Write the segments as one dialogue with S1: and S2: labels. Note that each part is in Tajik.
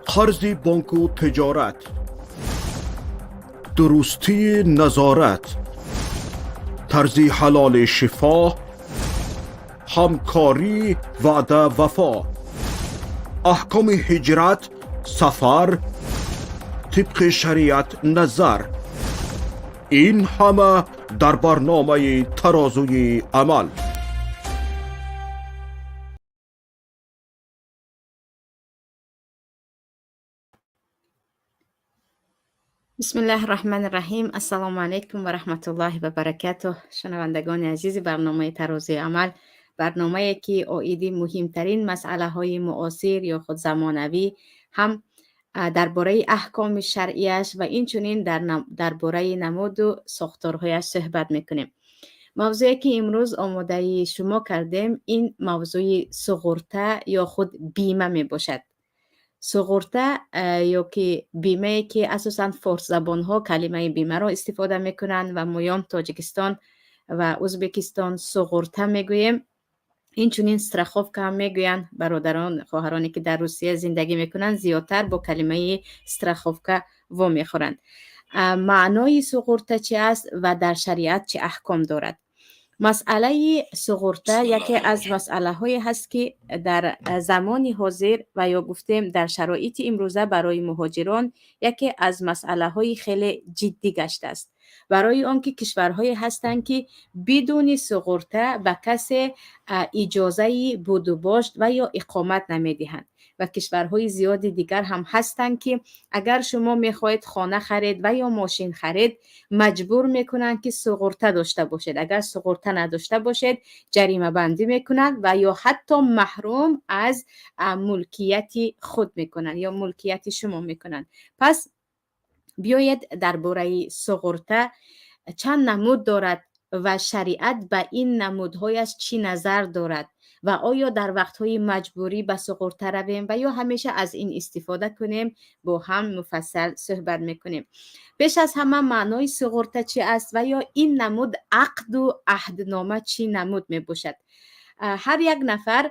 S1: Қарзи бонку тиҷорат, дурустии назорат, тарзи ҳалоли шифо, ҳамкорӣ, ваъда, вафо, аҳкоми ҳиҷрат, сафар тибқи шариат назар, ин ҳама дар барномаи «Тарозуи амал».
S2: Бисмиллаҳи раҳмани раҳим. Ассалому алайкум ва раҳматуллоҳи ва баракатуҳ. Шунавандагони азизи барномаи «Тарозуи амал», барномае ки оиди муҳимтарин масъалаҳои муосир ё худ замонавӣ, ҳам дар бораи аҳкоми шаръияш ва инчунин дар бораи намуду сохторҳояш суҳбат мекунем. Мавзӯе ки имрӯз омодаи шумо кардем, ин мавзӯи суғурта ё худ бима мебошад. Суғурта ё ки бимае ки асосан форсзабонҳо калимаи бимаро истифода мекунанд ва моён Тоҷикистон ва Ӯзбекистон суғурта мегӯем, инчунин страховка ҳам мегӯянд. Бародарон, хоҳароне ки дар Русия зиндагӣ мекунанд, зиёдтар бо калимаи страховка вомехӯранд. Маънои суғурта чи аст ва дар шариат чӣ аҳком дорад? Масъалаи суғурта яке аз масъалаҳое ҳаст, ки дар замони ҳозир ва ё гуфтем дар шароити имрӯза барои муҳоҷирон яке аз масъалаҳои хеле ҷиддӣ гаштааст, барои он ки кишварҳое ҳастанд, ки бидуни суғурта ба касе иҷозаи будубошт ва ё иқомат намедиҳанд, ва кишварҳои зиёди дигар ҳам ҳастанд, ки агар шумо мехоҳед хона харед ва ё мошин харед, маҷбур мекунанд, ки суғурта дошта бошед. Агар суғурта надошта бошед, ҷаримабандӣ мекунанд ва ё ҳатто маҳрум аз мулкияти худ мекунанд ё мулкияти шумо мекунанд. Пас биёед, дар бораи суғурта, чанд намуд дорад ва шариат ба ин намудҳояш чӣ назар дорад ва оё дар вақтҳои маҷбурӣ ба суғурта равем ва ё ҳамеша аз ин истифода кунем, бо ҳам муфассал суҳбат мекунем. Пеш аз ҳама, маънои суғурта чӣ аст ва ё ин намуд ақду аҳднома чӣ намуд мебошад? Ҳар як нафар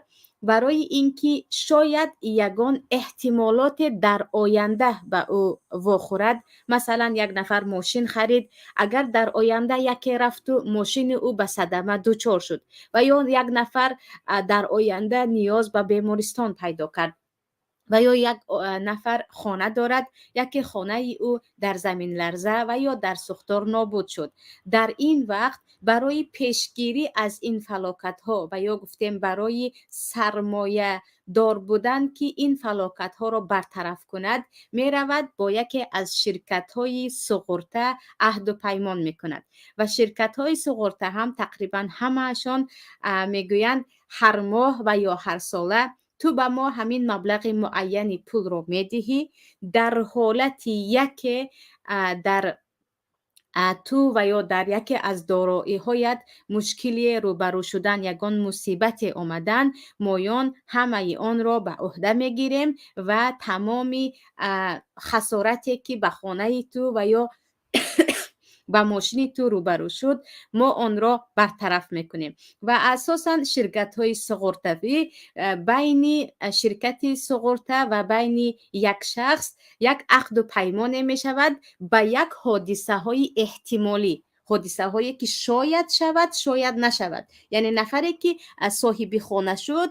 S2: барои ин ки шояд ягон эҳтимолоте дар оянда ба ӯ вохӯрад, масалан, як нафар мошин харид, агар дар оянда яке рафту мошини ӯ ба садама дучор шуд ва ё як нафар дар оянда ниёз ба бемористон пайдо кард ва ё як нафар хона дорад, яке хонаи ӯ дар заминларза ва ё дар сӯхтор нобуд шуд, дар ин вақт барои пешгирӣ аз ин фалокатҳо ва ё гуфтем барои сармоядор будан, ки ин фалокатҳоро бартараф кунад, меравад, бо яке аз ширкатҳои суғурта аҳду паймон мекунад. Ва ширкатҳои суғурта ҳам тақрибан ҳамаашон мегӯянд: ҳар моҳ ва ё ҳар сола ту ба мо ҳамин маблағи муайяни пулро медиҳӣ, дар ҳолати яке дар ту ва ё дар яке аз дороиҳоят мушкилие рӯбарӯ шудан, ягон мусибате омадан, моён ҳамаи онро ба ӯҳда мегирем ва тамоми хасорате ки ба хонаи ту ва ё ба мошини ту рӯбарӯ шуд, мо онро бартараф мекунем. Ва асосан ширкатҳои суғуртавӣ, байни ширкати суғурта ва байни як шахс як ақду паймоне мешавад ба як ҳодисаҳои эҳтимолӣ, ҳодисаҳое ки шояд шавад, шояд нашавад. Яъне нафаре ки соҳиби хона шуд,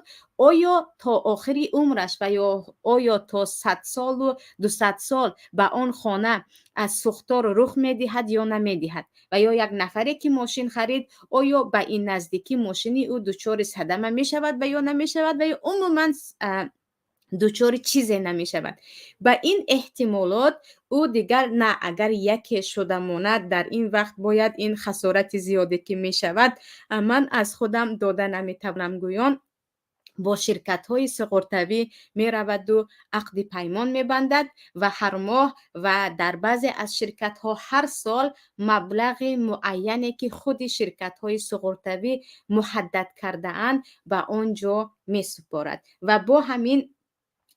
S2: оё то охири умраш ва ё оё то 100 солу 200 сол ба он хона аз сӯхтор рух медиҳад ё намедиҳад, ва ё як нафаре ки мошин харид, оё ба ин наздикӣ мошини ӯ дучори садама мешавад ва ё намешавад, ва ё умуман дучори чизе намешавад. Ба ин эҳтимолот ӯ дигар на, агар яке шуда монад, дар ин вақт бояд ин хасорати зиёде ки мешавад, ман аз худам дода наметавонам гӯён, бо ширкатҳои суғуртавӣ мераваду ақди паймон мебандад ва ҳар моҳ ва дар баъзе аз ширкатҳо ҳар сол маблағи муайяне ки худи ширкатҳои суғуртавӣ муҳаддад кардаанд, ба он ҷо месупорад ва бо ҳамин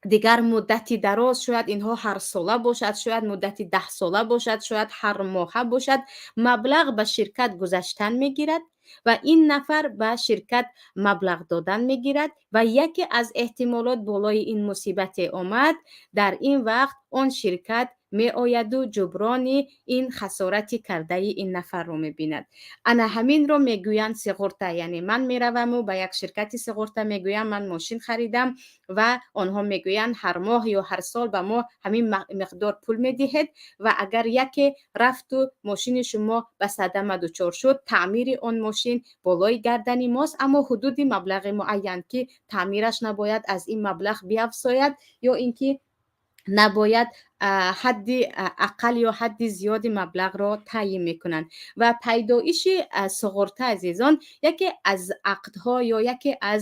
S2: Дигар муддати дароз, шояд инҳо ҳарсола бошад, шояд муддати 10сола бошад, шояд ҳар моҳа бошад, маблағ ба ширкат гузаштан мегирад ва ин нафар ба ширкат маблағ додан мегирад. Ва яке аз эҳтимолот болои ин мусибате омад, дар ин вақт он ширкат меояду ҷуброни ин хасорати кардаи ин нафарро мебинад. Ана ҳаминро мегӯянд сиғурта. Яъне ман мераваму ба як ширкати сиғурта мегӯям: «Ман мошин харидам», ва онҳо мегӯянд: «Ҳар моҳ ё ҳар сол ба мо ҳамин миқдор пул медиҳед ва агар яке рафту мошини шумо ба садама дучор шуд, таъмири он мошин болои гардани мост, аммо ҳудуди маблағи муайян, ки таъмираш набояд аз ин маблағ биафзояд ё ин ки набояд ҳадди ақал ё ҳадди зиёди маблағро таъйин мекунанд». Ва пайдоиши суғурта, азизон, яке аз ақдҳо ё яке аз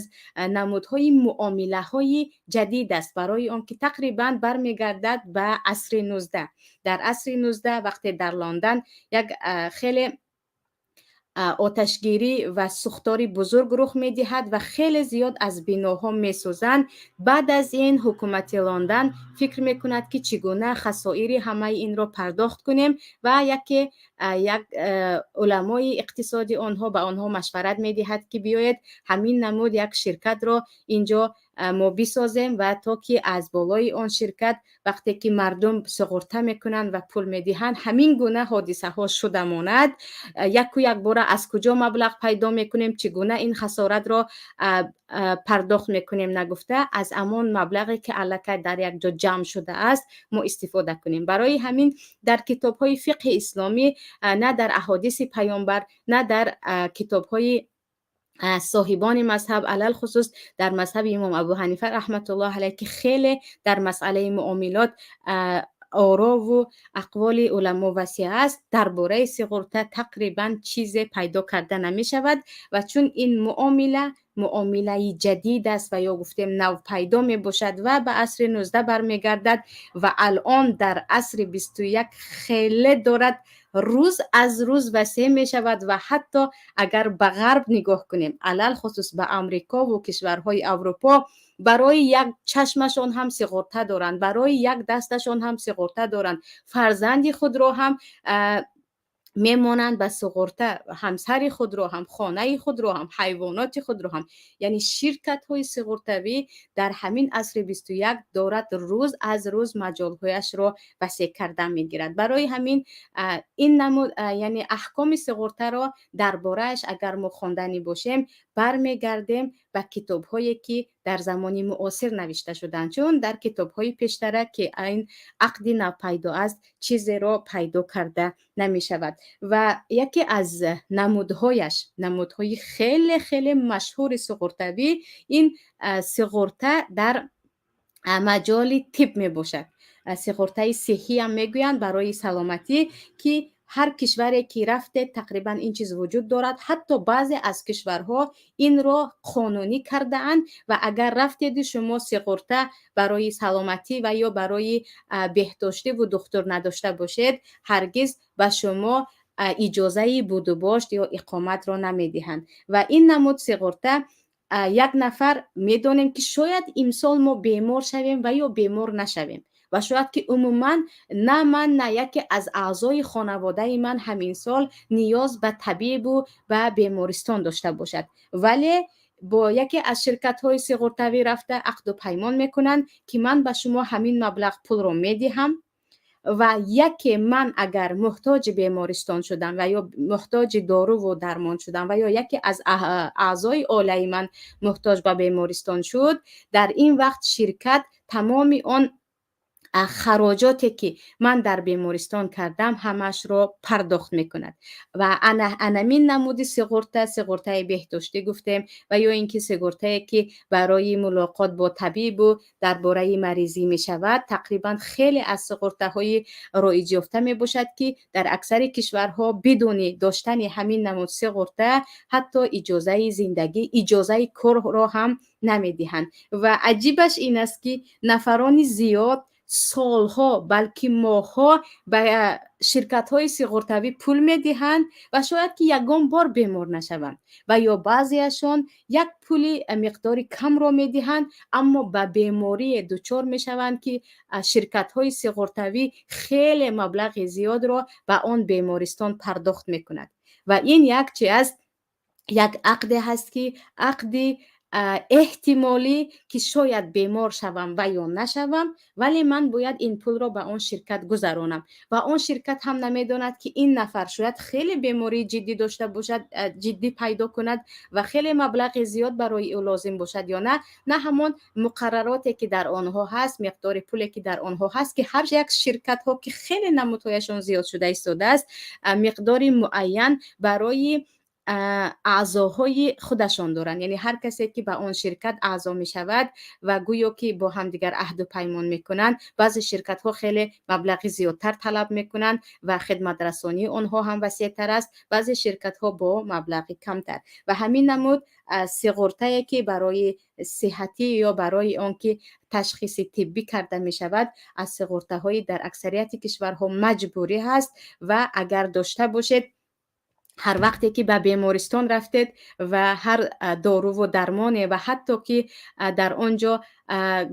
S2: намудҳои муомилаҳои ҷадид аст, барои он ки тақрибан бармегардад ба асри 19. Дар асри 19, вақте дар Лондан як хеле оташгирӣ ва сӯхтори бузург рух медиҳад ва хеле зиёд аз биноҳо месӯзанд, баъд аз ин ҳукумати Лондан фикр мекунад, ки чӣ гуна хасоири ҳамаи инро пардохт кунем. Ва яке як уламои иқтисоди онҳо ба онҳо машварат медиҳад, ки биёед, ҳамин намуд як ширкатро инҷо мо бисозем ва то ки аз болои он ширкат, вақте ки мардум суғурта мекунанд ва пул медиҳанд, ҳамин гуна ҳодисаҳо шуда монад, яку якбора аз куҷо маблағ пайдо мекунем, чӣ гуна ин хасоратро пардохт мекунем нагуфта, аз ҳамон маблағе, ки аллакай дар як ҷо ҷамъ шудааст, мо истифода кунем. Барои ҳамин дар китобҳои фиқҳи исломӣ, на дар аҳодиси паёмбар, на дар китобҳои соҳибони мазҳаб, алалхусус дар мазҳаби имом Абу Ҳанифа раҳматуллоҳ алайҳ, ки хеле дар масъалаи муомилот орову ақволи уламо васеъ аст, дар бораи сиғурта тақрибан чизе пайдо карда намешавад. Ва чун ин муомила муомилаи ҷадид аст ва ё гуфтем навпайдо мебошад ва ба асри 19 бармегардад ва алон дар асри 21 хеле дорад рӯз аз рӯз васеъ мешавад. Ва ҳатто агар ба ғарб нигоҳ кунем, алалхусус ба Амрикову кишварҳои Аврупо, барои як чашмашон ҳам сиғурта доранд, барои як дасташон ҳам сиғурта доранд, фарзанди худро ҳам мемонанд ба суғурта, ҳамсари худро ҳам, хонаи худро ҳам, ҳайвоноти худро ҳам. Яъне ширкатҳои суғуртавӣ дар ҳамин асри 21 дорад рӯз аз рӯз маҷолҳояшро васеъ кардан мегирад. Барои ҳамин ин намуд, яъне аҳкоми суғуртаро дар борааш агар мо хонданӣ бошем, бармегардем ба китобҳое, ки дар замони муосир навишта шуданд, чун дар китобҳои пештара, ки ин ақди навпайдо аст, чизеро пайдо карда намешавад. Ва яке аз намудҳояш, намудҳои хеле хеле машҳури суғуртавӣ, ин суғурта дар маҷоли тиб мебошад. Суғуртаи сиҳҳиам мегӯянд, барои саломатӣ, ки ҳар кишваре ки рафтед, тақрибан ин чиз вуҷуд дорад. Ҳатто баъзе аз кишварҳо инро қонунӣ кардаанд ва агар рафтеду шумо суғурта барои саломатӣ ва ё барои беҳдоштиву духтур надошта бошед, ҳаргиз ба шумо иҷозаи будубошт ё иқоматро намедиҳанд. Ва ин намуд суғурта, як нафар медонем, ки шояд имсол мо бемор шавем ва ё бемор нашавем ва шояд ки умуман на ман, на яке аз аъзои хонаводаи ман ҳамин сол ниёз ба табибу ба бемористон дошта бошад, вале бо яке аз ширкатҳои суғуртавӣ рафта ақду паймон мекунанд, ки ман ба шумо ҳамин маблағ пулро медиҳам ва яке ман агар муҳтоҷи бемористон шудам ва ё муҳтоҷи доруву дармон шудам ва ё яке аз аъзои оилаи ман муҳтоҷ ба бемористон шуд, дар ин вақт ширкат тамоми он хароҷоте, ки ман дар бемористон кардам, ҳамаашро пардохт мекунад. Ва анамин намуди суғурта, суғуртаи беҳдоштӣ гуфтем ва ё ин ки суғуртае, ки барои мулоқот бо табибу дар бораи маризӣ мешавад, тақрибан хеле аз суғуртаҳои роиҷёфта мебошад, ки дар аксари кишварҳо бидуни доштани ҳамин намуд суғурта ҳатто иҷозаи зиндагӣ, иҷозаи корро ҳам намедиҳанд. Ва аҷибаш ин аст, ки нафарони зиёд Солҳо, балки моҳҳо ба ширкатҳои суғуртавӣ пул медиҳанд ва шояд ки ягон бор бемор нашаванд, ва ё баъзеашон як пули миқдори камро медиҳанд, аммо ба беморие дучор мешаванд, ки ширкатҳои суғуртавӣ хеле маблағи зиёдро ба он бемористон пардохт мекунад. Ва ин як чи аст, як ақде ҳаст, ки ақди эҳтимолӣ, ки шояд бемор шавам ва ё нашавам, вале ман бояд ин пулро ба он ширкат гузаронам. Ва он ширкат ҳам намедонад, ки ин нафар шояд хеле бемории ҷиддӣ дошта бошад, ҷиддӣ пайдо кунад ва хеле маблағи зиёд барои ӯ лозим бошад ё на. На ҳамон муқаррароте, ки дар онҳо ҳаст, миқдори пуле, ки дар онҳо ҳаст, ки ҳар як ширкатҳо, ки хеле намудҳояшон зиёд шуда истодааст, миқдори муайян барои аъзоҳои худашон доранд. Яъне ҳар касе, ки ба он ширкат аъзо мешавад ва гӯё ки бо ҳамдигар аҳду паймон мекунанд. Баъзе ширкатҳо хеле маблағи зиёдтар талаб мекунанд ва хидматрасонии онҳо ҳам васеътар аст, баъзе ширкатҳо бо маблағи камтар. Ва ҳамин намуд суғуртае, ки барои сиҳатӣ ё барои он ки ташхиси тиббӣ карда мешавад, аз суғуртаҳои дар аксарияти кишварҳо маҷбурӣ ҳаст. Ва агар дошта бошед, ҳар вақте ки ба бемористон рафтед ва ҳар доруву дармоне ва ҳатто ки дар он ҷо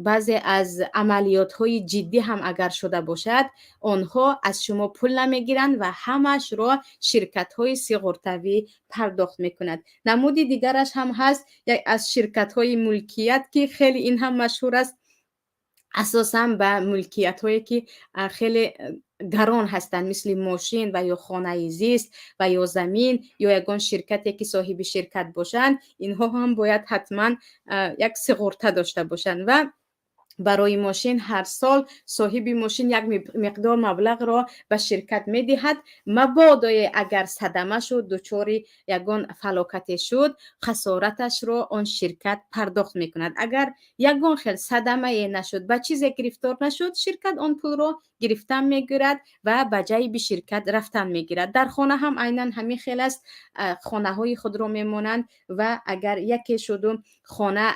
S2: баъзе аз амалиётҳои ҷиддӣ ҳам агар шуда бошад, онҳо аз шумо пул намегиранд ва ҳамашро ширкатҳои суғуртавӣ пардохт мекунад. Намуди дигараш ҳам ҳаст, аз ширкатҳои мулкият, ки хеле ин ҳам машҳур аст, асосан ба мулкиятҳое, ки хеле гарон ҳастанд, мисли мошин ва ё хонаи зист ва ё замин ё ягон ширкате, ки соҳиби ширкат бошанд. Инҳо ҳам бояд ҳатман як суғурта дошта бошанд. Ва барои мошин ҳар сол соҳиби мошин як миқдор маблағро ба ширкат медиҳад. Мабодое агар садама шуд, дучори ягон фалокате шуд, хасораташро он ширкат пардохт мекунад. Агар ягон хел садамае нашуд, ба чизе гирифтор нашуд, ширкат он пулро гирифтан мегирад ва ба ҷайби ширкат рафтан мегирад. Дар хона ҳам айнан ҳамин хел аст. Хонаҳои худро мемонанд ва агар яке шуду хона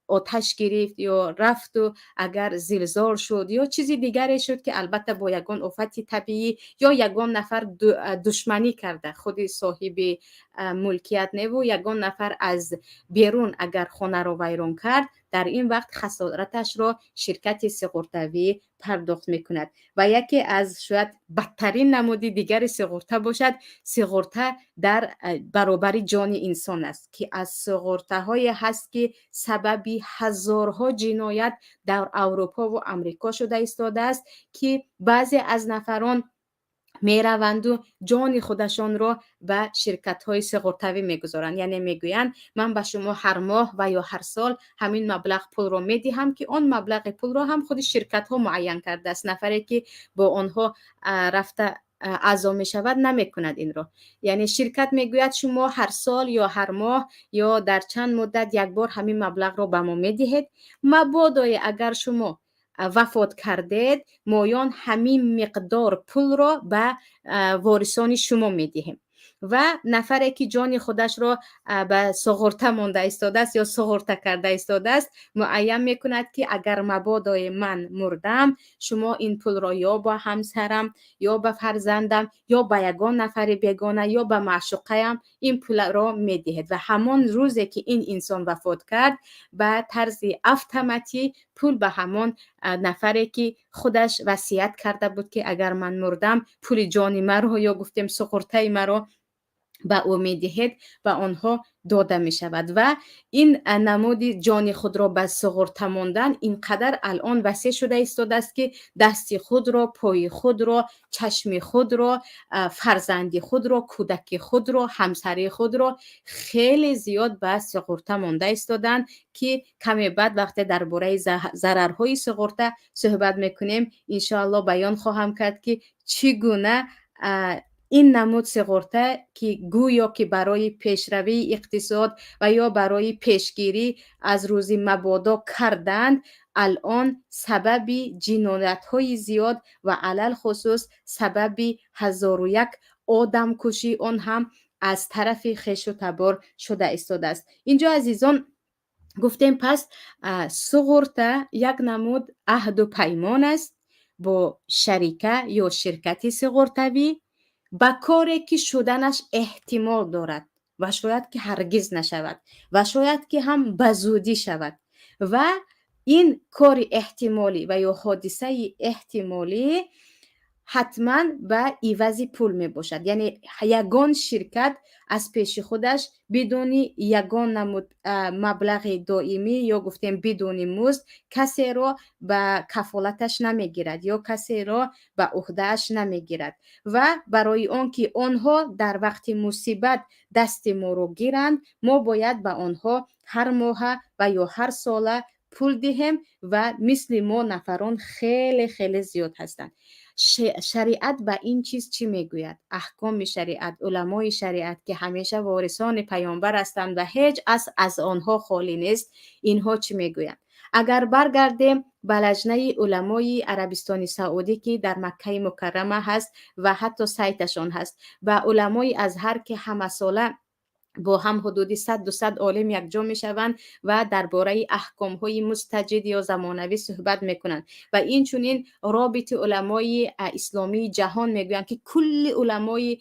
S2: оташ гирифт ё рафту агар зилзол шуд ё чизи дигаре шуд, ки албатта бо ягон офати табиӣ ё ягон нафар душманӣ карда, худи соҳиби мулкият неву, ягон нафар аз берун агар хонаро вайрон кард, дар ин вақт хасораташро ширкати суғуртавӣ пардохт мекунад. Ва яке аз шояд бадтарин намуди дигари суғурта бошад, суғурта дар баробари ҷони инсон аст, ки аз суғуртаҳое ҳаст, ки сабаби ҳазорҳо ҷиноят дар Аврупову Амрико шуда истодааст, ки баъзе аз нафарон мераванду ҷони худашонро ба ширкатҳои суғуртавӣ мегузоранд. Яъне мегӯянд: «Ман ба шумо ҳар моҳ ва ё ҳар сол ҳамин маблағ пулро медиҳам», ки он маблағи пулро ҳам худи ширкатҳо муайян кардааст. Нафаре, ки бо онҳо рафта аъзо мешавад, намекунад инро. Яъне ширкат мегӯяд: «Шумо ҳар сол ё ҳар моҳ ё дар чанд муддат як бор ҳамин маблағро ба мо медиҳед. Мабодое агар шумо вафот кардед, моён ҳамин миқдор пулро ба ворисони шумо медиҳем». Ва нафаре, ки ҷони худашро ба суғурта монда истодааст ё суғурта карда истодааст, муайян мекунад, ки агар мабодое ман мурдам, шумо ин пулро ё ба ҳамсарам, ё ба фарзандам, ё ба ягон нафари бегона, ё ба маъшуқаям ин пулро медиҳед. Ва ҳамон рӯзе, ки ин инсон вафот кард, ба тарзи автоматӣ пул ба ҳамон нафаре, ки худаш васият карда буд, ки агар ман мурдам, пули ҷони маро ё гуфтем суғуртаи маро ба ӯ медиҳед, ба онҳо дода мешавад. Ва ин намуди ҷони худро ба суғурта мондан ин қадар алон васеъ шуда истодааст, ки дасти худро, пои худро, чашми худро, фарзанди худро, кӯдаки худро, ҳамсари худро хеле зиёд ба суғурта монда истоданд, ки каме баъд, вақте дар бораи зарарҳои суғурта суҳбат мекунем, иншоалло баён хоҳам кард, ки чӣ гуна ин намуд суғурта, ки гӯё ки барои пешравии иқтисод ва ё барои пешгирӣ аз рӯзи мабодо карданд, алон сабаби ҷиноятҳои зиёд ва алалхусус сабаби 1001 одамкушӣ, он ҳам аз тарафи хешу табор, шуда истодааст. Инҷо, азизон, Гуфтем, пас суғурта як намуд аҳду паймон аст бо шарика ё ширкати суғуртавӣ ба коре, ки шуданаш эҳтимол дорад ва шояд ки ҳаргиз нашавад ва шояд ки ҳам ба зудӣ шавад. Ва ин кори эҳтимолӣ ва ё ҳодисаи эҳтимолӣ ҳатман ба ивази пул мебошад. Яъне ягон ширкат аз пеши худаш бидуни ягон намуд маблағи доимӣ ё гуфтем, бидуни музд касеро ба кафолаташ намегирад ё касеро ба уҳдааш намегирад. Ва барои он ки онҳо дар вақти мусибат дасти моро гиранд, мо бояд ба онҳо ҳар моҳа ва ё ҳар сола пул диҳем. Ва мисли мо нафарон хеле хеле зиёд ҳастанд. Шариат ба ин чиз чӣ мегӯяд? Аҳкоми шариат, уламои шариат, ки ҳамеша ворисони паёмбар ҳастанд ва ҳеҷ аз онҳо холӣ нест, инҳо чӣ мегӯянд? Агар баргардем ба Лаҷнаи уламои Арабистони Саудӣ, ки дар Маккаи Мукаррама ҳаст ва ҳатто сайташон ҳаст, ба уламои Азҳар, ки ҳамасола бо ҳам ҳудуди 100-200 олим якҷо мешаванд ва дар бораи аҳкомҳои мустаҷид ё замонавӣ суҳбат мекунанд, ва инчунин Робити уламои исломии ҷаҳон, мегӯянд ки кулли уламои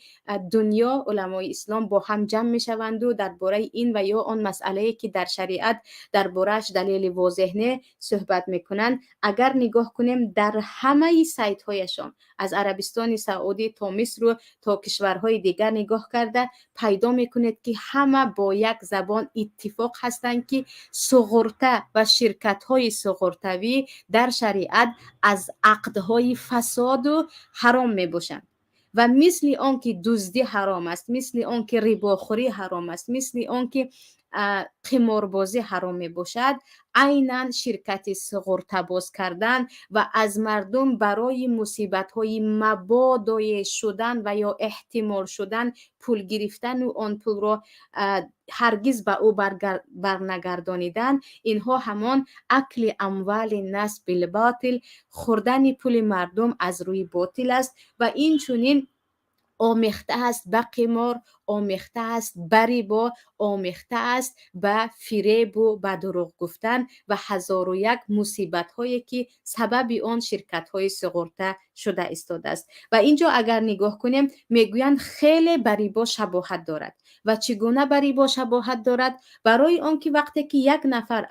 S2: дунё, уламои ислом бо ҳам ҷамъ мешаванду дар бораи ин ва ё он масъалае, ки дар шариат дар борааш далели возеҳ не, суҳбат мекунанд. Агар нигоҳ кунем, дар ҳамаи сайтҳояшон, аз Арабистони Саудӣ то Мисру то кишварҳои дигар нигоҳ карда пайдо мекунед, ки ҳама бо як забон иттифоқ ҳастанд, ки суғурта ва ширкатҳои суғуртавӣ дар шариат аз ақдҳои фасоду ҳаром мебошанд. Ва мисли он ки дуздӣ ҳаром аст, мисли он ки рибохӯрӣ ҳаром аст, мисли он ки қиморбозӣ ҳаром мебошад, айнан ширкати суғуртабоз кардан ва аз мардум барои мусибатҳои мабодое шудан ва ё эҳтимол шудан пул гирифтану он пулро ҳаргиз ба ӯ барнагардонидан, инҳо ҳамон акли амвали нас билботил, хӯрдани пули мардум аз рӯи ботил аст. Ва инчунин омехта аст ба қимор, омехта аст ба рибо, омехта аст ба фиребу ба дурӯғ гуфтан ва ҳазору як мусибатҳое, ки сабаби он ширкатҳои суғурта шуда истодааст. Ва ин ҷо агар нигоҳ кунем, мегӯянд, хеле ба рибо шабоҳат дорад. Ва чӣ гуна ба рибо шабоҳат дорад? Барои он ки вақте ки як нафар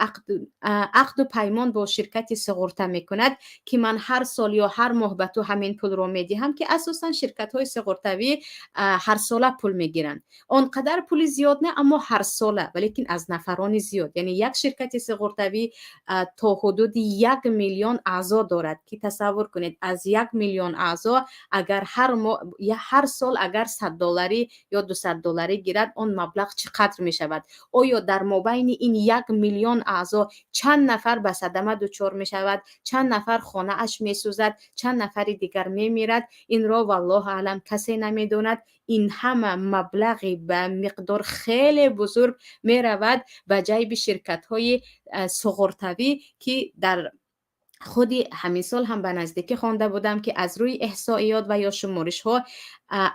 S2: ақду паймон бо ширкати суғурта мекунад, ки ман ҳар сол ё ҳар моҳ ба ту ҳамин пулро медиҳам, ки асосан ширкатҳои суғуртавӣ ҳарсола пул мегиранд, он қадар пули зиёд не, аммо ҳарсола, валекин аз нафарони зиёд. Яъне як ширкати суғуртавӣ то ҳудуди 1 миллион аъзо дорад, ки тасаввур кунед, аз 1 миллион аъзо агар ҳар ҳар сол агар 100 долларӣ ё 200 долларӣ гирад, он маблағ чӣ қадр мешавад? Оё дар мобайни ин 1 миллион аъзо чанд нафар ба садама дучор мешавад, чанд нафар хонааш месӯзад, чанд нафари дигар мемирад, инро, валлоҳу аълам, касе намедонад. Ин ҳама маблағи ба миқдор хеле бузург меравад ба ҷайби ширкатҳои суғуртавӣ, ки дар худи ҳамин сол ҳам ба наздикӣ хонда будам, ки аз рӯи эҳсоиёт ва ё шуморишҳо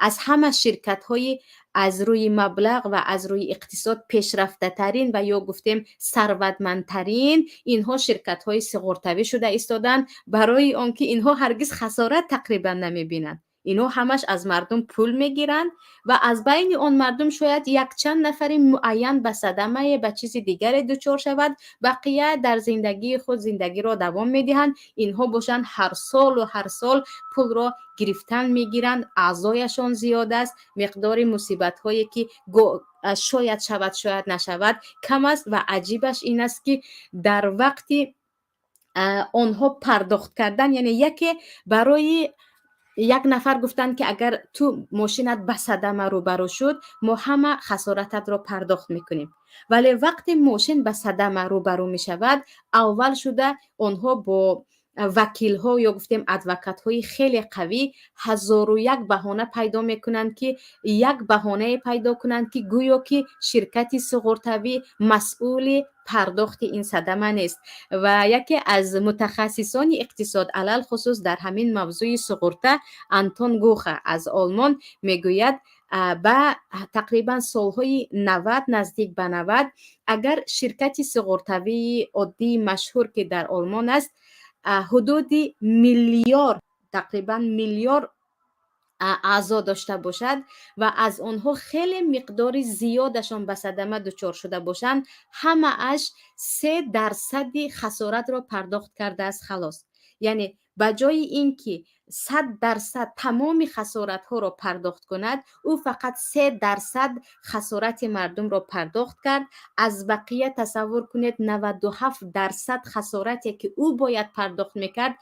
S2: аз ҳама ширкатҳои аз рӯи маблағ ва аз рӯи иқтисод пешрафтатарин ва ё гуфтем, сарватмандтарин инҳо ширкатҳои суғуртавӣ шуда истоданд, барои он ки инҳо ҳаргиз хасорат тақрибан намебинанд. Инҳо ҳамаш аз мардум пул мегиранд ва аз байни он мардум шояд якчанд нафари муайян ба садамае, ба чизи дигаре дучор шавад, бақия дар зиндагии худ зиндагиро давом медиҳанд. Инҳо бошанд, ҳар солу ҳар сол пулро гирифтан мегиранд, аъзояшон зиёд аст, миқдори мусибатҳое, ки шояд шавад, шояд нашавад, кам аст. Ва аҷибаш ин аст, ки дар вақти онҳо пардохт кардан, яъне яке барои як нафар гуфтанд, ки агар ту мошинат ба садама рӯбарӯ шуд, мо ҳама хасорататро пардохт мекунем. Вале вақте мошин ба садама рӯбарӯ мешавад, аввал шуда онҳо бо вакилҳо ё гуфтем, адвокатҳои хеле қавӣ ҳазору як баҳона пайдо мекунанд, ки як баҳонае пайдо кунанд, ки гӯё ки ширкати суғуртавӣ масъули пардохти ин садама нест. Ва яке аз мутахассисони иқтисод, алалхусус дар ҳамин мавзӯи суғурта, Антон Гуха аз Олмон мегӯяд. Ба тақрибан солҳои 90, наздик ба 90, агар ширкати суғуртавии оддии машҳур, ки дар Олмон аст, ҳудуди миллиёр, тақрибан миллиёр аъзо дошта бошад ва аз онҳо хеле миқдори зиёдашон ба садама дучор шуда бошанд, ҳамааш 3 дарсади хасоратро пардохт кардааст, халос. Яъне ба ҷои ин ки 100% тамоми хасоратҳоро пардохт кунад, ӯ фақат 3% хасорати мардумро пардохт кард. Аз бақия, тасаввур кунед, 97% хасорате, ки ӯ бояд пардохт мекард,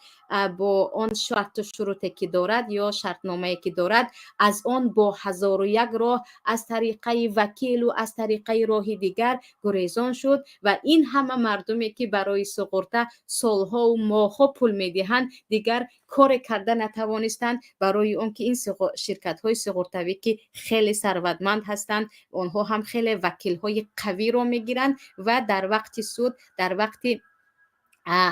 S2: бо он шарту шуруте, ки дорад, ё шартномае, ки дорад, аз он бо ҳазору як роҳ, аз тариқаи вакилу аз тариқаи роҳи дигар гурезон шуд. Ва ин ҳама мардуме, ки барои суғурта солҳову моҳҳо пул медиҳанд, дигар коре карда натавонистанд, барои он ки ин ширкатҳои суғуртавӣ, ки хеле сарватманд ҳастанд, онҳо ҳам хеле вакилҳои қавиро мегиранд ва дар вақти суд, дар вақти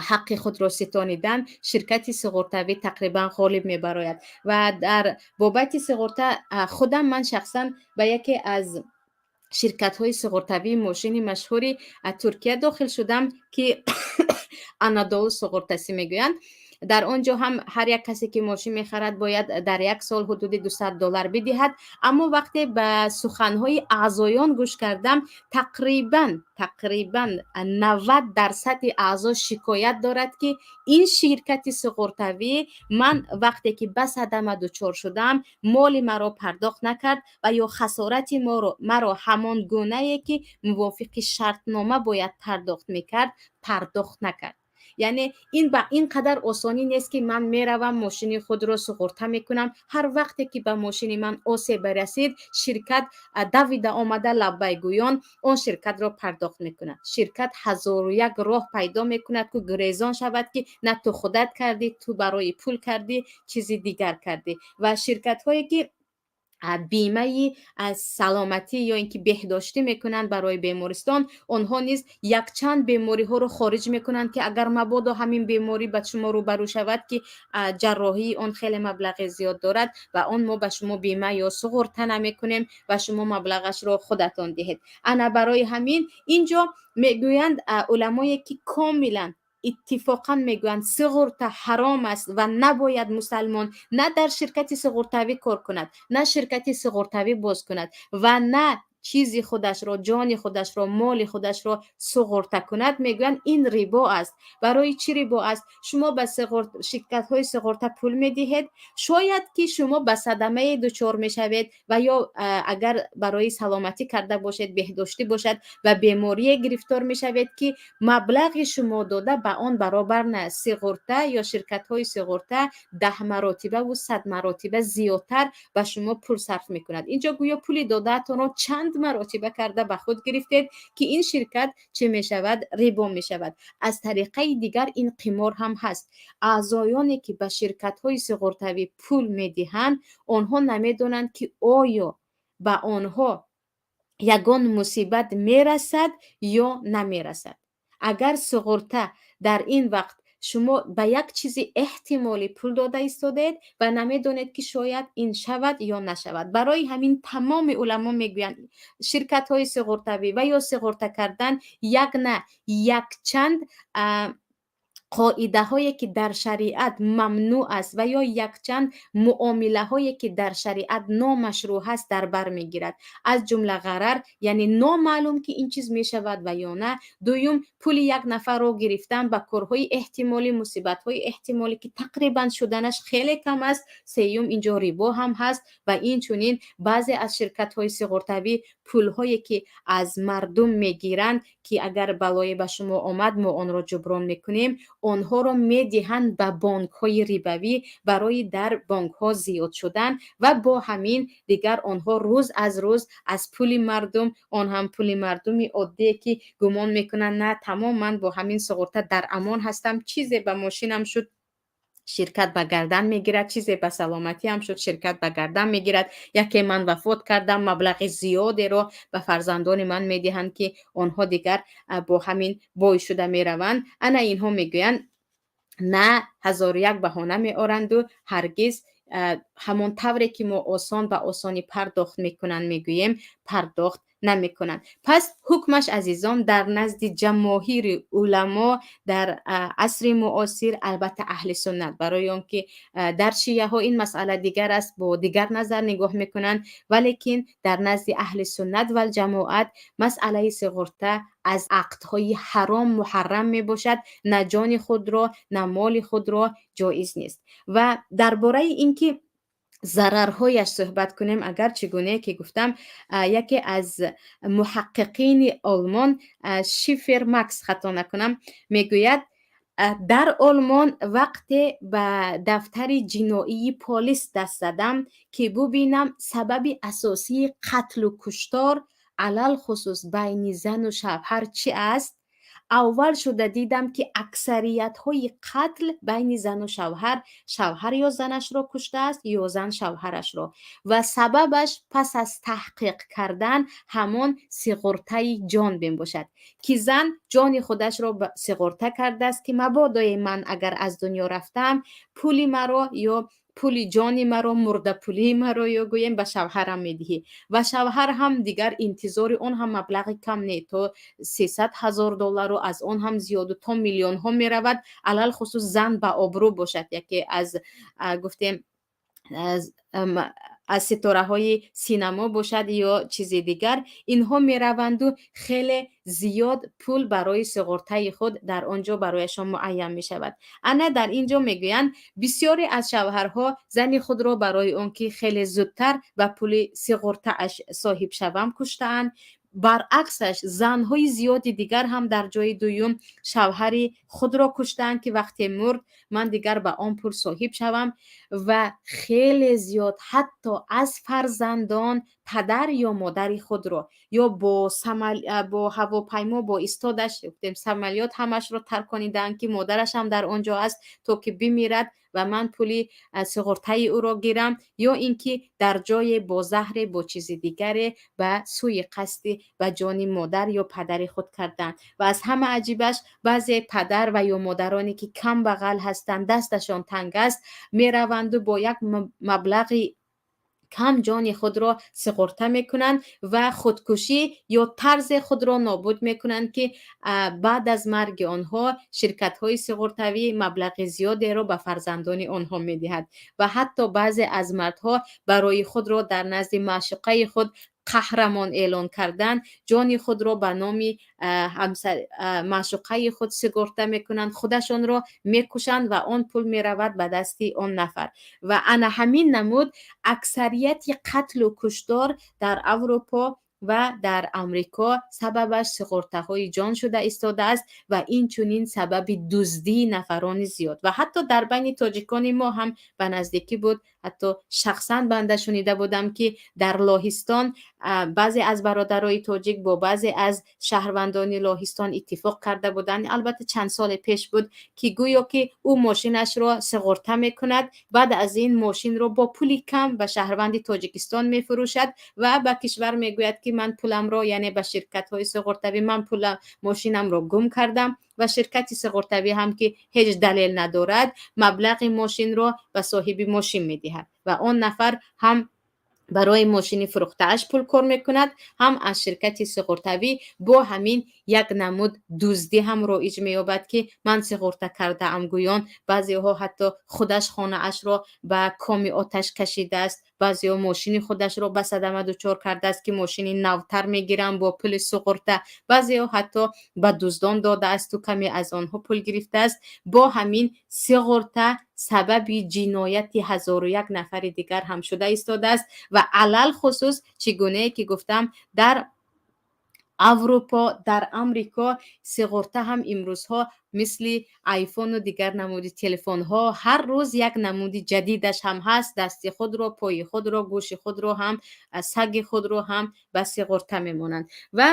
S2: ҳаққи худро ситонидан, ширкати суғуртавӣ тақрибан ғолиб мебарояд. Ва дар бобати суғурта худам ман шахсан ба яке аз ширкатҳои суғуртавии мошини машҳури Туркия дохил шудам, ки Анадолу Суғуртасӣ мегӯянд. Дар он ҷо ҳам ҳар як касе, ки мошин мехарад, бояд дар як сол ҳудуди 200 доллар бидиҳад. Аммо вақте ба суханҳои аъзоён гӯш кардам, тақрибан 90 дарсади аъзо шикоят дорад, ки ин ширкати суғуртавӣ ман вақте ки ба садама дучор шудам, моли маро пардохт накард ва ё хасорати маро ҳамон гунае, ки мувофиқи шартнома бояд пардохт мекард, пардохт накард. Яъне ин ба ин қадар осонӣ нест, ки ман меравам, мошини худро суғурта мекунам, ҳар вақте ки ба мошини ман осебе расид, ширкат давида омада, лаббайгӯён он ширкатро пардохт мекунад. Ширкат ҳазору як роҳ пайдо мекунад, ки гурезон шавад, ки на, ту худат кардӣ, ту барои пул кардӣ, чизи дигар кардӣ. Ва ширкатҳое, ки бимаи саломатӣ ё ин ки беҳдоштӣ мекунанд барои бемористон, онҳо низ якчанд бемориҳоро хориҷ мекунанд, ки агар мабодо ҳамин беморӣ ба шумо рӯбарӯ шавад, ки ҷарроҳии он хеле маблағи зиёд дорад, ва он мо ба шумо бима ё суғурта намекунем ва шумо маблағашро худатон диҳед. Ана барои ҳамин ин ҷо мегӯянд уламое, ки комилан иттифоқан мегӯянд, суғурта ҳаром аст ва набояд мусалмон на дар ширкати суғуртавӣ кор кунад, на ширкати суғуртавӣ боз кунад ва на чизи худашро, ҷони худашро, моли худашро суғурта кунад. Мегӯянд, ин рибо аст. Барои чӣ рибо аст? Шумо ба ширкатҳои суғурта пул медиҳед, шояд ки шумо ба садамае дучор мешавед ва ё агар барои саломатӣ карда бошед, беҳдоштӣ бошад, ба беморие гирифтор мешавед, ки маблағи шумо дода ба он баробар на. Суғурта ё ширкатҳои суғурта 10 маротибаву 100 маротиба зиёдтар ба шумо пул сарф мекунад. Инҷо гӯё пули додаатонро чанд маротиба карда ба худ гирифтед, ки ин ширкат чӣ мешавад? Рибо мешавад. Аз тариқаи дигар ин қимор ҳам ҳаст. Аъзоёне, ки ба ширкатҳои суғуртавӣ пул медиҳанд, онҳо намедонанд, ки оё ба онҳо ягон мусибат мерасад ё намерасад. Агар суғурта дар ин вақт шумо ба як чизи эҳтимолӣ пул дода истодаед ва намедонед, ки шояд ин шавад ё нашавад. Барои ҳамин тамоми уламо мегӯянд, ширкатҳои суғуртавӣ ва ё суғурта кардан як на якчанд қоидаҳое, ки дар шариат мамнӯъ аст, ва ё якчанд муомилаҳое, ки дар шариат номашрӯъ ҳаст, дар бар мегирад. Аз ҷумла ғарар, яъне номаълум, ки ин чиз мешавад ва ё на. Дуюм, пули як нафарро гирифтан ба корҳои эҳтимолӣ, мусибатҳои эҳтимолӣ, ки тақрибан шуданаш хеле кам аст. Сеюм, инҷо рибо ҳам ҳаст. Ва инчунин баъзе аз ширкатҳои суғуртавӣ пулҳое, ки аз мардум мегиранд, ки агар балое ба шумо омад, мо онро ҷуброн мекунем, онҳоро медиҳанд ба бонкҳои рибавӣ барои дар бонкҳо зиёд шудан. Ва бо ҳамин дигар онҳо рӯз аз рӯз аз пули мардум, он ҳам пули мардуми оддие, ки гумон мекунанд, на, тамом, ман бо ҳамин суғурта дар амон ҳастам, чизе ба мошинам шуд, ширкат ба гардан мегирад, чизе ба саломатиам шуд, ширкат ба гардан мегирад, яке ман вафот кардам, маблағи зиёдеро ба фарзандони ман медиҳанд, ки онҳо дигар бо ҳамин бой шуда мераванд. Ана инҳо мегӯянд, на, ҳазору як баҳона меоранду ҳаргиз. Ҳамон тавре ки мо осон ба осонӣ пардохт мекунанд мегӯем, пардохт намекунанд. Пас ҳукмаш, азизон, дар назди ҷамоҳири уламо дар асри муосир, албатта аҳли суннат, барои он ки дар шияҳо ин масъала дигар аст, бо дигар назар нигоҳ мекунанд, валекин дар назди аҳли суннат валҷамоат масъалаи суғурта аз ақдҳои ҳаром муҳаррам мебошад. На ҷони худро, на моли худро ҷоиз нест. Ва дар бораи ин ки зарарҳояш суҳбат кунем, агар чӣ гунае ки гуфтам, яке аз муҳаққиқини Олмон, Шифер Макс, хато накунам, мегӯяд: дар Олмон вақте ба дафтари ҷиноии полис даст задам, ки бубинам сабаби асосии қатлу куштор, алалхусус байни зану шавҳар, чӣ аст, аввал шуда дидам, ки аксариятҳои қатл байни зану шавҳар, шавҳар ё занашро куштааст, ё зан шавҳарашро, ва сабабаш пас аз таҳқиқ кардан ҳамон сиғуртаи ҷон мебошад, ки зан ҷони худашро сиғурта кардааст, ки мабодое ман агар аз дунё рафтам, пули маро ё пули ҷони маро, мурдапулии маро ё гӯем, ба шавҳарам медиҳӣ. Ва шавҳар ҳам дигар интизори он ҳам маблағи кам не, то 300 000 доллару аз он ҳам зиёду то миллионҳо меравад. Алалхусус зан ба обрӯ бошад, яке аз, гуфтем, аз ситораҳои синамо бошад ё чизи дигар, инҳо мераванду хеле зиёд пул барои суғуртаи худ дар он ҷо барояшон муайян мешавад. Ана дар ин ҷо мегӯянд, бисёре аз шавҳарҳо зани худро барои он ки хеле зудтар ба пули суғуртааш соҳиб шавам, куштаанд. Баръаксаш, занҳои зиёди дигар ҳам дар ҷои дуюм шавҳари худро куштаанд, ки вақте мурд, ман дигар ба он пул соҳиб шавам. Ва хеле зиёд ҳатто аз фарзандон падар ё модари худро ё бо ҳавопаймо, бо истодаш, гуфтем, самолёт ҳамашро тарконидаанд, ки модараш ҳам дар он ҷо аст, то ки бимирад ва ман пули суғуртаи ӯро гирам, ё ин ки дар ҷое бо заҳре, бо чизи дигаре ба сӯи қасди ба ҷони модар ё падари худ карданд. Ва аз ҳама аҷибаш, баъзе падар ва ё модароне ки камбағал ҳастанд, дасташон танг аст, мераванду бо як маблағи кам ҷони худро суғурта мекунанд ва худкушӣ ё тарзе худро нобуд мекунанд, ки баъд аз марги онҳо ширкатҳои суғуртавӣ маблағи зиёдеро ба фарзандони онҳо медиҳад. Ва ҳатто баъзе аз мардҳо барои худро дар назди маъшуқаи худ қаҳрамон эълон кардан, ҷони худро ба номи маъшуқаи худ суғурта мекунанд, худашонро мекушанд ва он пул меравад ба дасти он нафар. Ва ана ҳамин намуд аксарияти қатлу куштор дар Аврупо ва дар Амрико сабабаш суғуртаҳои ҷон шуда истодааст ва инчунин сабаби дуздии нафарони зиёд. Ва ҳатто дар байни тоҷикони мо ҳам ба наздикӣ буд, ҳатто шахсан банда шунида будам, ки дар Лоҳистон баъзе аз бародарои тоҷик бо баъзе аз шаҳрвандони Лоҳистон иттифоқ карда буданд, албатта чанд соли пеш буд, ки гӯё ки ӯ мошинашро суғурта мекунад, баъд аз ин мошинро бо пули кам ба шаҳрванди Тоҷикистон мефурӯшад ва ба кишвар мегӯяд, ки ман пуламро, яъне ба ширкатҳои суғуртавӣ, ман пула мошинамро гум кардам. Ва ширкати суғуртавӣ ҳам, ки ҳеҷ далел надорад, маблағи мошинро ба соҳиби мошин медиҳад ва он нафар ҳам барои мошини фурӯхтааш пул кор мекунад, ҳам аз ширкати суғуртавӣ. Бо ҳамин як намуд дуздӣ ҳам роиҷ меёбад, ки ман суғурта кардаам гӯён. Баъзеҳо ҳатто худаш хонаашро ба коми оташ кашидааст, баъзеҳо мошини худашро ба садама дучор кардааст, ки мошини навтар мегирам бо пули суғурта, баъзеҳо ҳатто ба дуздон додаасту каме аз онҳо пул гирифтааст. Бо ҳамин суғурта сабаби ҷинояти 1001 нафари дигар ҳам шуда истодааст. Ва алалхусус, чӣ гунае ки гуфтам, дар Аврупо, дар Амрико суғурта ҳам имрӯзҳо мисли айфону дигар намуди телефонҳо ҳар рӯз як намуди ҷадидаш ҳам ҳаст. Дасти худро, пои худро, гӯши худро ҳам, саги худро ҳам ба суғурта мемонанд. Ва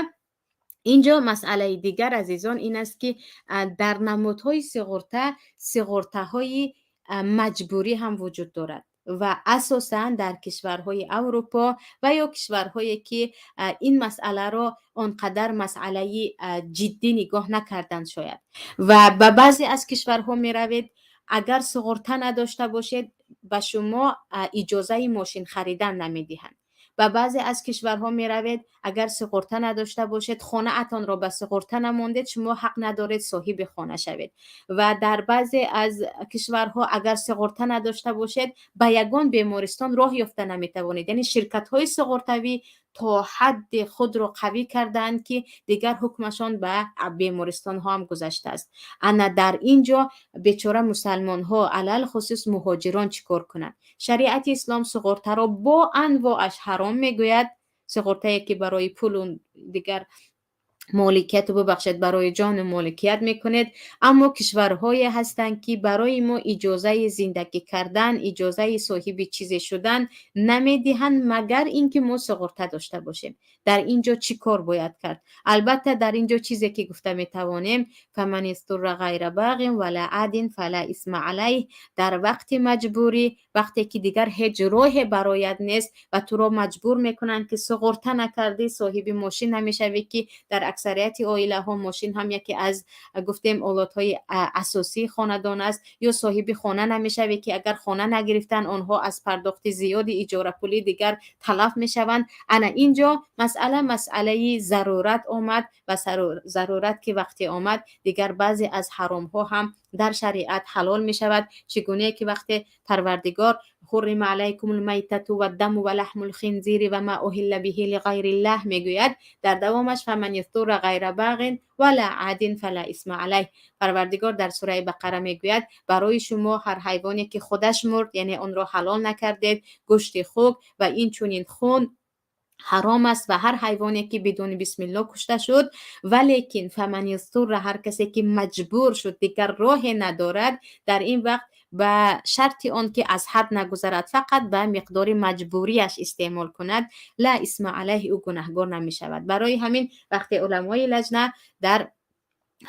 S2: инҷо масъалаи дигар, азизон, ин аст, ки дар намудҳои суғурта суғуртаҳои маҷбурӣ ҳам вуҷуд дорад ва асосан дар кишварҳои Аврупо ва ё кишварҳое ки ин масъаларо он қадар масъалаи ҷиддӣ нигоҳ накарданд шояд. Ва ба баъзе аз кишварҳо меравед, агар суғурта надошта бошед. Ба шумо иҷозаи мошин харидан намедиҳанд. Ба баъзе аз кишварҳо меравед, агар суғурта надошта бошед, хонаатонро ба суғурта намондед, шумо ҳақ надоред соҳиби хона шавед. Ва дар баъзе аз кишварҳо, агар суғурта надошта бошед, ба ягон бемористон роҳ ёфта наметавонед. Яъне ширкатҳои суғуртавӣ то ҳадди худро қавӣ кардаанд, ки дигар ҳукмашон ба бемористонҳо ҳам гузаштааст. Ана дар ин ҷо бечора мусалмонҳо, алалхусус муҳоҷирон, чӣ кор кунанд? Шариати ислом суғуртаро бо анвоаш ҳаром мегӯяд, суғуртае ки барои пулу дигар моликияту, бубахшед, барои ҷону моликият мекунед. Аммо кишварҳое ҳастанд, ки барои мо иҷозаи зиндагӣ кардан, иҷозаи соҳиби чизе шудан намедиҳанд, магар ин ки мо суғурта дошта бошем. Дар ин ҷо чӣ кор бояд кард? Албатта, дар ин ҷо чизе ки гуфта метавонем: فمن اضطر غير باغ ولا عاد فلا إثم عليه. Дар вақти маҷбурӣ, вақте ки дигар ҳеҷ роҳе бароят нест ва туро маҷбур мекунанд, ки суғурта накардӣ, соҳиби мошин намешавӣ, ки дар аксарияти оилаҳо мошин ҳам яке аз, гуфтем, олотҳои асосии хонадон аст, ё соҳиби хона намешавӣ, ки агар хона нагирифтан, онҳо аз пардохти зиёди иҷорапулӣ дигар талаф мешаванд. Ана ин ҷо масъала масъалаи зарурат омад ва зарурат ки вақте омад, дигар баъзе аз ҳаромҳо ҳам дар шариат ҳалол мешавад. Чӣ гунае ки вақте Парвардигор حرم عليكم الميتة والدم ولحم الخنزير وما أهل به لغير الله мегӯяд, дар давомаш فمن اضطر غير باغ ولا عاد فلا إثم عليه. Парвардигор дар сураи Бақара мегӯяд: барои шумо ҳар ҳайвоне ки худаш мурд, яъне онро ҳалол накардед, гӯшти хук ва инчунин хун ҳаром аст ва ҳар ҳайвоне ки бидуни бисмилло кушта шуд. Валекин فمن اضطر, ҳар касе ки маҷбур шуд, дигар роҳе надорад, дар ин вақт ба шарти он ки аз ҳад нагузарад, фақат ба миқдори маҷбурияш истеъмол кунад, لا إثم عليه, ӯ гунаҳгор намешавад. Барои ҳамин вақте уламои Лаҷна дар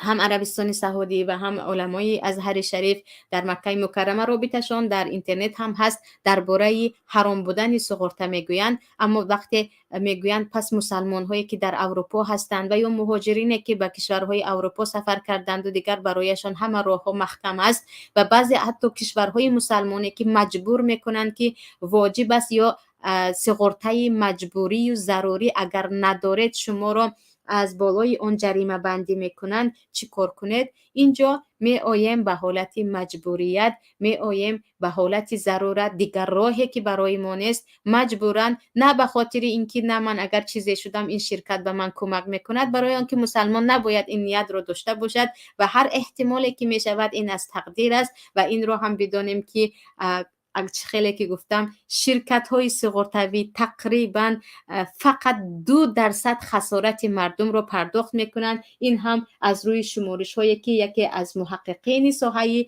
S2: ҳам Арабистони Саудӣ ва ҳам уламои Азҳари Шариф дар Маккаи Мукаррама, робиташон дар интернет ҳам ҳаст, дар бораи ҳаром будани суғурта мегӯянд. Аммо вақте мегӯянд, пас мусалмонҳое ки дар Аврупо ҳастанд ва ё муҳоҷирине ки ба кишварҳои Аврупо сафар карданду дигар барояшон ҳама роҳҳо маҳкам аст ва баъзе ҳатто кишварҳои мусалмоне ки маҷбур мекунанд, ки воҷиб аст ё суғуртаи маҷбурию зарурӣ агар надоред, шуморо аз болои он ҷаримабандӣ мекунанд, чӣ кор кунед? Ин ҷо меоем ба ҳолати маҷбурият, меоем ба ҳолати зарурат. Дигар роҳе ки барои мо нест, маҷбуран, на ба хотири ин ки на, ман агар чизе шудам, ин ширкат ба ман кӯмак мекунад. Барои он ки мусалмон набояд ин ниятро дошта бошад ва ҳар эҳтимоле ки мешавад, ин аз тақдир аст. Ва инро ҳам бидонем, ки чӣ хеле ки гуфтам, ширкатҳои суғуртавӣ тақрибан фақат 2% хасорати мардумро пардохт мекунанд. Ин ҳам аз рӯи шуморишҳое ки яке аз муҳаққиқини соҳаи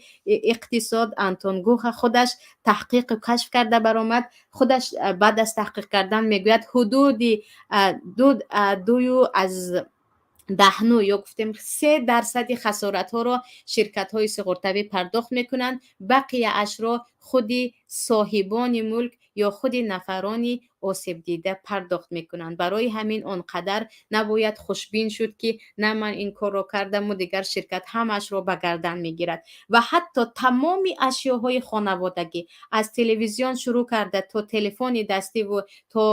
S2: иқтисод, Антон Гуха, худаш таҳқиқу кашф карда баромад. Худаш баъд аз таҳқиқ кардан мегӯяд, ҳудуди 2,9 ё гуфтем 3% хасоратҳоро ширкатҳои суғуртавӣ пардохт мекунанд, бақияашро худи соҳибони мулк ё худи нафарони осебдида пардохт мекунанд. Барои ҳамин он қадар набояд хушбин шуд, ки на, ман ин корро кардаму дигар ширкат ҳамаашро ба гардан мегирад. Ва ҳатто тамоми ашёҳои хонаводагӣ, аз телевизион шурӯъ карда то телефони дастиву то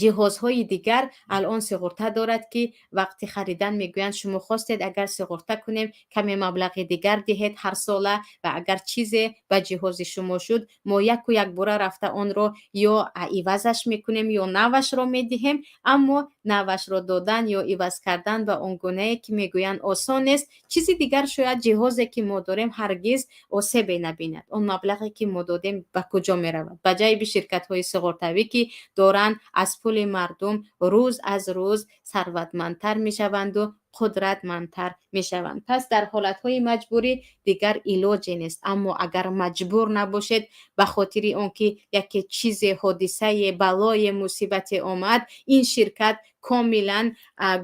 S2: ҷиҳозҳои дигар, алон суғурта дорад, ки вақти харидан мегӯянд: шумо хостед, агар суғурта кунем, каме маблағи дигар диҳед ҳарсола ва агар чизе ба ҷиҳози шумо шуд, мо яку якбора рафта онро ё ивазаш мекунем, ё навашро медиҳем. Аммо навашро додан ё иваз кардан ба он гунае ки мегӯянд осон нест. Чизи дигар, шояд ҷиҳозе ки мо дорем ҳаргиз осебе набинад. Он маблағе ки мо додем ба куҷо меравад? Ба ҷайби ширкатҳои суғуртавӣ, ки доранд аз пули мардум рӯз аз рӯз сарватмандтар мешаванду қудратмандтар мешаванд. Пас дар ҳолатҳои маҷбурӣ дигар илоҷе нест. Аммо агар маҷбур набошед, ба хотири он ки яке чизе, ҳодисае, балое, мусибате омад, ин ширкат комилан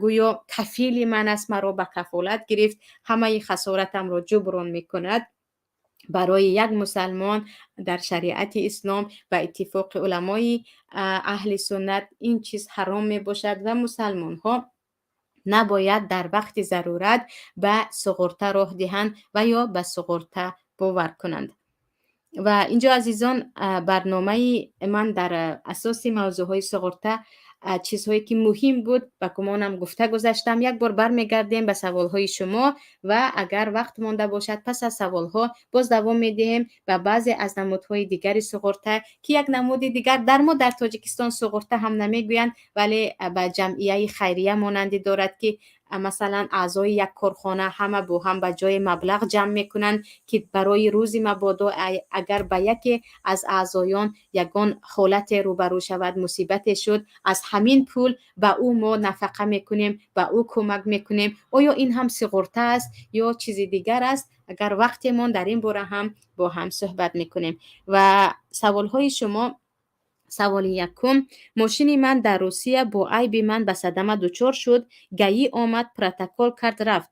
S2: гӯё кафили ман аст, маро ба кафолат гирифт, ҳамаи хасоратамро ҷуброн мекунад, барои як мусалмон дар шариати ислом ба иттифоқи уламои аҳли суннат ин чиз ҳаром мебошад ва мусалмонҳо набояд дар вақти зарурат ба суғурта роҳ диҳанд ва ё ба суғурта бовар кунанд. Ва инҷо, азизон, барномаи ман дар асоси мавзӯъҳои суғурта чизҳое ки муҳим буд, ба гумонам, гуфта гузаштам. Як бор бармегардем ба саволҳои шумо ва агар вақт монда бошад, пас аз саволҳо боз давом медиҳем ба баъзе аз намудҳои дигари суғурта, ки як намуди дигар дар мо дар Тоҷикистон суғурта ҳам намегӯянд, вале ба ҷамъияи хайрия монандӣ дорад, ки масалан аъзои як корхона ҳама бо ҳам ба ҷои маблағ ҷамъ мекунанд, ки барои рӯзи мабодо, агар ба яке аз аъзоён ягон ҳолате рӯбарӯ шавад, мусибате шуд, аз ҳамин пул ба ӯ мо нафақа мекунем, ба ӯ кӯмак мекунем. Оё ин ҳам суғурта аст ё чизи дигар аст? Агар вақтемон, дар ин бора ҳам бо ҳам суҳбат мекунем. Ва саволҳои шумо. Саволи якум: мошини ман дар Русия бо айби ман ба садама дучор шуд. ГАИ омад, протокол кард, рафт.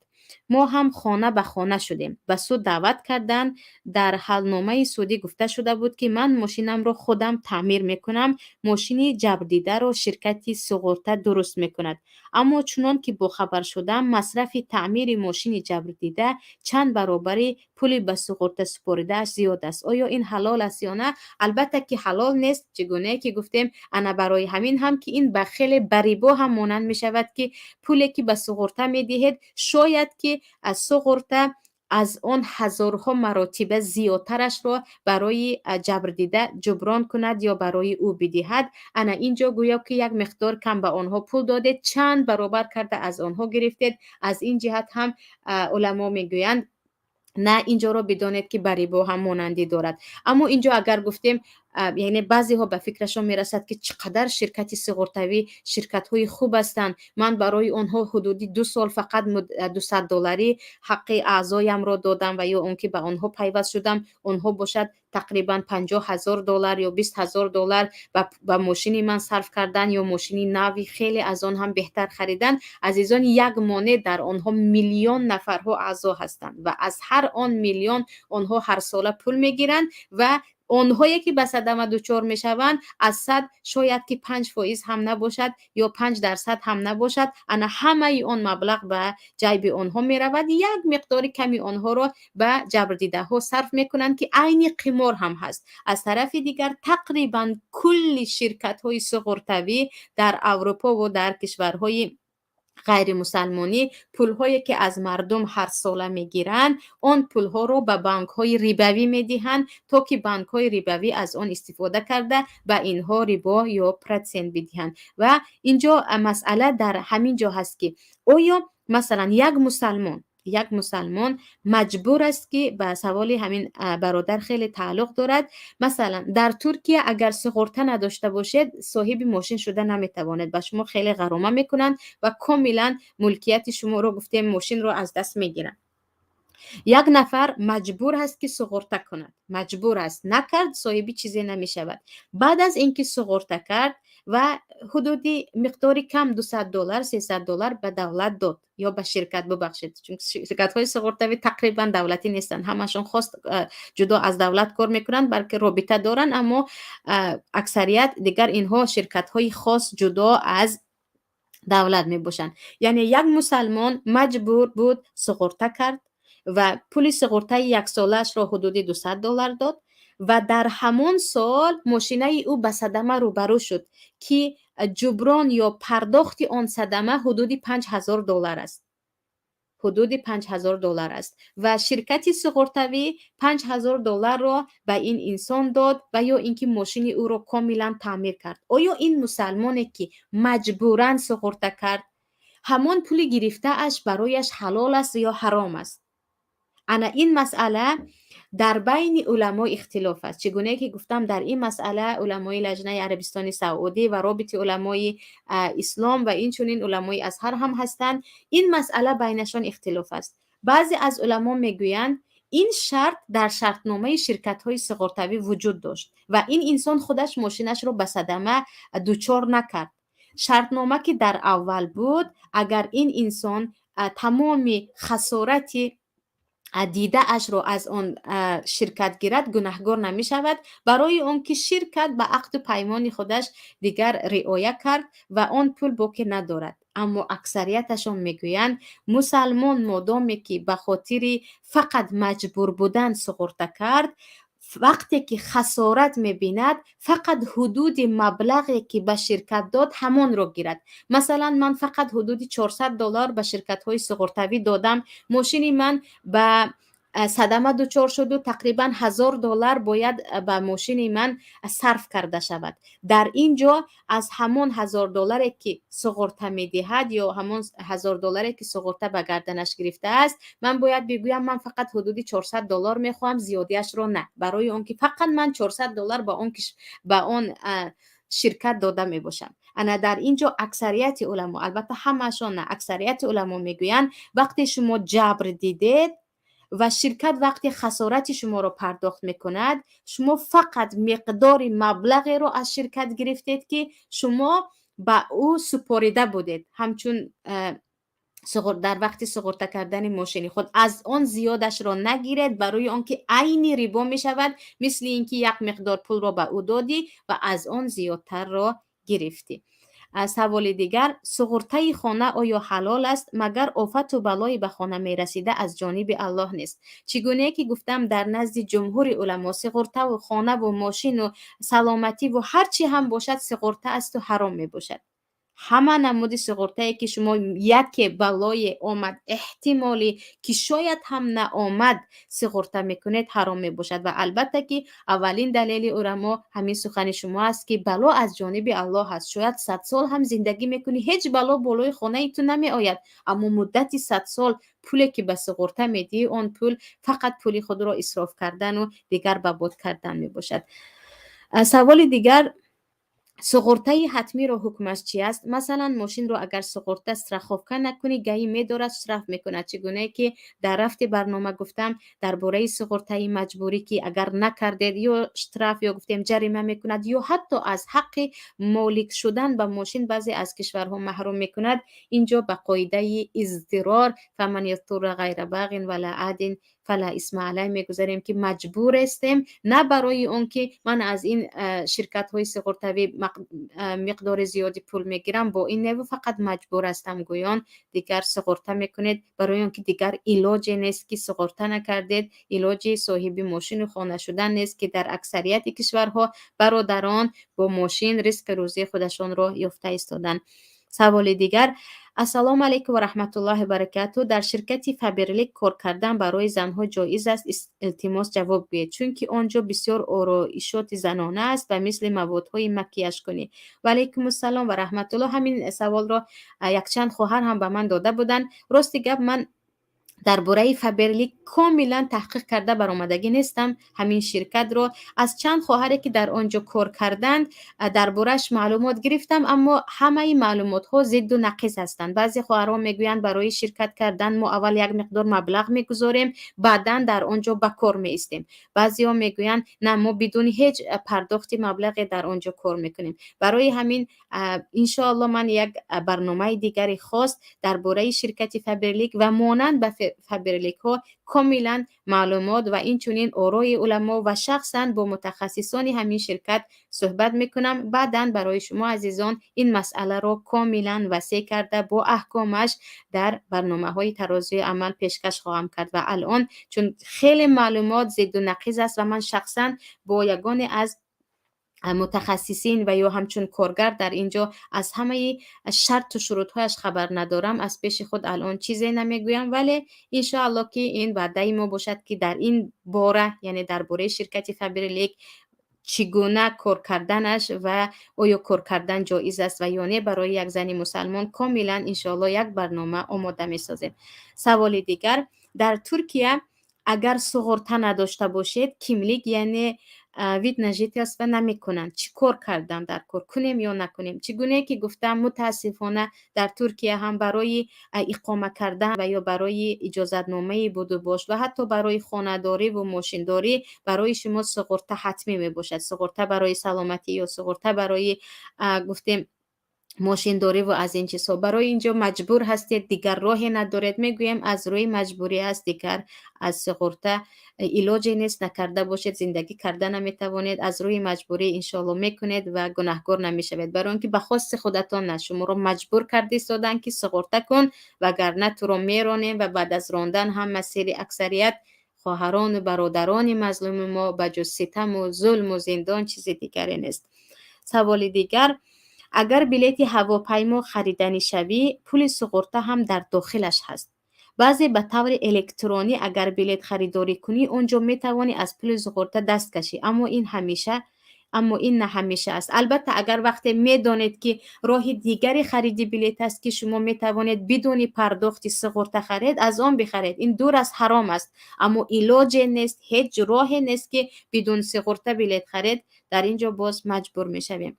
S2: Мо ҳам хона ба хона шудем. Ба суд даъват карданд. Дар ҳалномаи судӣ гуфта шуда буд, ки ман мошинамро худам таъмир мекунам, мошини ҷабрдидаро ширкати суғурта дуруст мекунад. Аммо чунон ки бохабар шудам, масрафи таъмири мошини ҷабрдида чанд баробари пули ба суғурта супоридааш зиёд аст. Оё ин ҳалол аст ё на? Албатта ки ҳалол нест. Чӣ гунае ки гуфтем, ана барои ҳамин ҳам ки ин ба хеле ба рибо ҳам монанд мешавад, ки пуле ки ба суғурта медиҳед, шояд ки аз суғурта аз он ҳазорҳо маротиба зиёдтарашро барои ҷабрдида ҷуброн кунад ё барои ӯ бидиҳад. Ана ин ҷо гӯё ки як миқдор кам ба онҳо пул додед, чанд баробар карда аз онҳо гирифтед. Аз ин ҷиҳат ҳам уламо мегӯянд, на, инҷоро бидонед, ки ба рибо ҳам монандӣ дорад. Аммо инҷо агар гуфтем, яъне баъзеҳо ба фикрашон мерасад, ки чӣ қадар ширкати суғуртавӣ ширкатҳои хуб ҳастанд, ман барои онҳо ҳудуди 2 сол фақат 200 долларӣ ҳаққи аъзоямро додам ва ё он ки ба онҳо пайваст шудам, онҳо бошад тақрибан 50 000 доллар ё 20 000 доллар ба мошини ман сарф кардан ё мошини нави хеле аз он ҳам беҳтар харидан. Азизон, як монед, дар онҳо миллион нафарҳо аъзо ҳастанд ва аз ҳар он миллион онҳо ҳарсола пул мегиранд ва онҳое ки ба садама дучор мешаванд, аз 100 шояд ки 5% ҳам набошад ё 5% ҳам набошад. Ана ҳамаи он маблағ ба ҷайби онҳо меравад, як миқдори ками онҳоро ба ҷабрдидаҳо сарф мекунанд, ки айни қимор ҳам ҳаст. Аз тарафи дигар, тақрибан кулли ширкатҳои суғуртавӣ дар Аврупову дар кишварҳои ғайримусалмонӣ пулҳое ки аз мардум ҳарсола мегиранд, он пулҳоро ба банкҳои рибавӣ медиҳанд, то ки банкҳои рибавӣ аз он истифода карда, ба инҳо рибо ё процент бидиҳанд. Ва инҷо масъала дар ҳамин ҷо ҳаст, ки оё масалан як мусалмон маҷбур аст, ки ба саволи ҳамин бародар хеле тааллуқ дорад. Масалан, дар Туркия агар суғурта надошта бошед, соҳиби мошин шуда наметавонед. Ба шумо хеле ғарома мекунанд ва комилан мулкияти шуморо, гуфтем, мошинро аз даст мегиранд. Як нафар маҷбур аст, ки суғурта кунад, маҷбур аст. Накард, соҳиби чизе намешавад. Баъд аз ин ки суғурта кард ва ҳудуди миқдори кам 200 доллар, 300 доллар ба давлат дод ё ба ширкат, бубахшед, чун ширкатҳои суғуртавӣ тақрибан давлатӣ нестанд, ҳамашон хост ҷудо аз давлат кор мекунанд, балки робита доранд, аммо аксарият дигар инҳо ширкатҳои хос, ҷудо аз давлат мебошанд. Яъне як мусалмон маҷбур буд, суғурта кард ва пули суғуртаи яксолаашро ҳудуди 200 доллар дод ва дар ҳамон сол мошинаи ӯ ба садама рӯбарӯ шуд, ки ҷуброн ё пардохти он садама ҳудуди 5000 доллар аст, ҳудуди 5000 доллар аст ва ширкати суғуртавӣ 5000 долларро ба ин инсон дод ва ё ин ки мошини ӯро комилан таъмир кард. Оё ин мусалмоне ки маҷбуран суғурта кард, ҳамон пули гирифтааш барояш ҳалол аст ё ҳаром аст? Ана ин масъала дар байни уламо ихтилоф аст. Чӣ гунае ки гуфтам, дар ин масъала уламои Лаҷнаи Арабистони Саудӣ ва Робити уламои ислом ва инчунин уламои Азҳар ҳам ҳастанд. Ин масъала байнашон ихтилоф аст. Баъзе аз уламо мегӯянд, ин шарт дар шартномаи ширкатҳои суғуртавӣ вуҷуд дошт ва ин инсон худаш мошинашро ба садама дучор накард. Шартнома ки дар аввал буд, агар ин инсон тамоми хасорати дидаашро аз он ширкат гирад, гунаҳгор намешавад, барои он ки ширкат ба ақду паймони худаш дигар риоя кард ва он пул боке надорад. Аммо аксарияташон мегӯянд, мусалмон модоме ки ба хотири фақат маҷбур будан суғурта кард. Вақте ки хасорат мебинад, фақат ҳудуди маблағе, ки ба ширкат дод, ҳамонро гирад. Масалан, ман фақат ҳудуди 400 доллар ба ширкатҳои суғуртавӣ додам, мошини ман ба садама дучор шуду тақрибан 1000 доллар бояд ба мошини ман сарф карда шавад. Дар ин ҷо аз ҳамон 1000 долларе, ки суғурта медиҳад, ё ҳамон 1000 долларе, ки суғурта ба гарданаш гирифтааст, ман бояд бигӯям: ман фақат ҳудуди 400 доллар мехоҳам, зиёдиашро на, барои он ки фақат ман 400 доллар ба он ширкат дода мебошам. Ана дар ин ҷо аксарияти уламо, албатта, ҳамаашон на, аксарияти уламо мегӯянд: вақте шумо ҷабр дидед ва ширкат вақте хасорати шуморо пардохт мекунад, шумо фақат миқдори маблағеро аз ширкат гирифтед, ки шумо ба ӯ супорида будед ҳамчун дар вақти суғурта кардани мошини худ. Аз он зиёдашро нагиред, барои он ки айни рибо мешавад, мисли ин ки як миқдор пулро ба ӯ додӣ ва аз он зиёдтарро гирифтӣ. Саволи дигар: суғуртаи хона оё ҳалол аст? Магар офату балое ба хона мерасида аз ҷониби Аллоҳ нест? Чӣ гунае ки гуфтам, дар назди ҷумҳури уламо суғуртаву хонаву мошину саломативу ҳар чӣ ҳам бошад, суғурта асту ҳаром мебошад. Ҳама намуди суғуртае, ки шумо яке балое омад, эҳтимолӣ, ки шояд ҳам наомад, суғурта мекунед, ҳаром мебошад. Ва албатта, ки аввалин далели уламо ҳамин сухани шумо аст, ки бало аз ҷониби Аллоҳ аст. Шояд 100 сол ҳам зиндагӣ мекунӣ, ҳеҷ бало болои хонаи ту намеояд, аммо муддати 100 сол пуле, ки ба суғурта медиҳӣ, он пул фақат пули худро исроф кардану дигар ба бод кардан мебошад. Саволи дигар: суғуртаи ҳатмиро ҳукмаш чи аст? Масалан, мошинро агар суғурта, страховка накунӣ, ГАИ медорад, штраф мекунад. Чӣ гунае ки дар рафти барнома гуфтам дар бораи суғуртаи маҷбурӣ, ки агар накардед, ё штраф, ё гуфтем, ҷарима мекунад, ё ҳатто аз ҳаққи молик шудан ба мошин баъзе аз кишварҳо маҳрум мекунад. Ин ҷо ба қоидаи издирор, فمن اضطر غير باغ ولا عاد فلا إثم عليه, мегузарем, ки маҷбур ҳестем, на барои он ки ман аз ин ширкатҳои суғуртавӣ миқдори зиёди пул мегирам, бо ин неву фақат маҷбур ҳастам гӯён дигар суғурта мекунед, барои он ки дигар илоҷе нест, ки суғурта накардед, илоҷи соҳиби мошину хона шудан нест, ки дар аксарияти кишварҳо бародарон бо мошин ризқи рӯзии худашонро ёфта истоданд. Саволи дигар: Ассалому алайкум ва раҳматуллоҳи баракату. Дар ширкати Фаберлик кор кардан барои занҳо ҷоиз аст? Илтимос, ҷавоб гӯед, чунки он ҷо бисёр ороишоти занона аст ва мисли маводҳои макияжкунӣ. Ва алайкумуссалом ва раҳматуллоҳ. Ҳамин саволро якчанд хоҳар ҳам ба ман дода буданд. Рости гап, ман дар бораи Фаберлик комилан таҳқиқ карда баромадагӣ нестам. Ҳамин ширкатро аз чанд хоҳаре, ки дар он ҷо кор карданд, дар борааш маълумот гирифтам, аммо ҳамаи маълумотҳо зидду нақиз ҳастанд. Баъзе хоҳарҳо мегӯянд, барои ширкат кардан мо аввал як миқдор маблағ мегузорем, баъдан дар он ҷо ба кор меистем. Баъзеҳо мегӯянд, на, мо бидуни ҳеҷ пардохти маблағе дар он ҷо кор мекунем. Барои ҳамин, иншоалло, ман як барномаи дигари хос дар бораи ширкати Фаберлик ва монанд ба Фаберликҳо комилан маълумот ва инчунин орои уламо ва шахсан бо мутахассисони ҳамин ширкат суҳбат мекунам. Баъдан барои шумо азизон ин масъаларо комилан васеъ карда, бо аҳкомаш дар барномаҳои Тарозуи амал пешкаш хоҳам кард. Ва алон чун хеле маълумот зидду нақиз аст ва ман шахсан бо ягоне аз мутахассисин ва ё ҳамчун коргар дар ин ҷо аз ҳамаи шарту шурутҳояш хабар надорам, аз пеши худ алон чизе намегӯям. Вале иншоалло, ки ин ваъдаи мо бошад, ки дар ин бора, яъне дар бораи ширкати Фаберлик, чӣ гуна кор карданаш ва оё кор кардан ҷоиз аст ва ё не барои як зани мусалмон, комилан иншоалло як барнома омода месозем. Саволи дигар: дар Туркия агар суғурта надошта бошед, kimlik, яъне вид на жительство намекунанд. Чӣ кор кардан дар кор, кунем ё накунем? Чӣ гунае ки гуфтам, мутаассифона, дар Туркия ҳам барои иқома кардан ва ё барои иҷозатномаи будубош ва ҳатто барои хонадорӣ ву мошиндорӣ барои шумо суғурта ҳатмӣ мебошад. Суғурта барои саломатӣ ё суғурта барои, гуфтем, мошиндориву аз ин чизҳо. Барои ин ҷо маҷбур ҳастед, дигар роҳе надоред. Мегӯем, аз рӯи маҷбурӣ аст, дигар аз суғурта илоҷе нест, накарда бошед, зиндагӣ карда наметавонед. Аз рӯи маҷбурӣ иншоалло мекунед ва гунаҳкор намешавед, барои он ки ба хости худатон на, шуморо маҷбур карда истоданд, ки суғурта кун, вагарна туро меронем, ва баъд аз рондан ҳам масири аксарият Хоҳарону бародарони мазлуми мо ба ҷуз ситаму зулму зиндон чизи дигаре нест. Саволи дигар: агар билети ҳавопаймо хариданӣ шавӣ, пули суғурта ҳам дар дохилаш ҳаст. Баъзе ба таври электронӣ агар билет харидорӣ кунӣ, он ҷо метавонӣ аз пули суғурта даст кашӣ, аммо ин на ҳамеша аст. Албатта, агар вақте медонед, ки роҳи дигари хариди билет аст, ки шумо метавонед бидуни пардохти суғурта харед, аз он бихаред. Ин дур аз ҳаром аст, аммо илоҷе нест, ҳеҷ роҳе нест, ки бидуни суғурта билет харед. Дар ин ҷо боз маҷбур мешавем.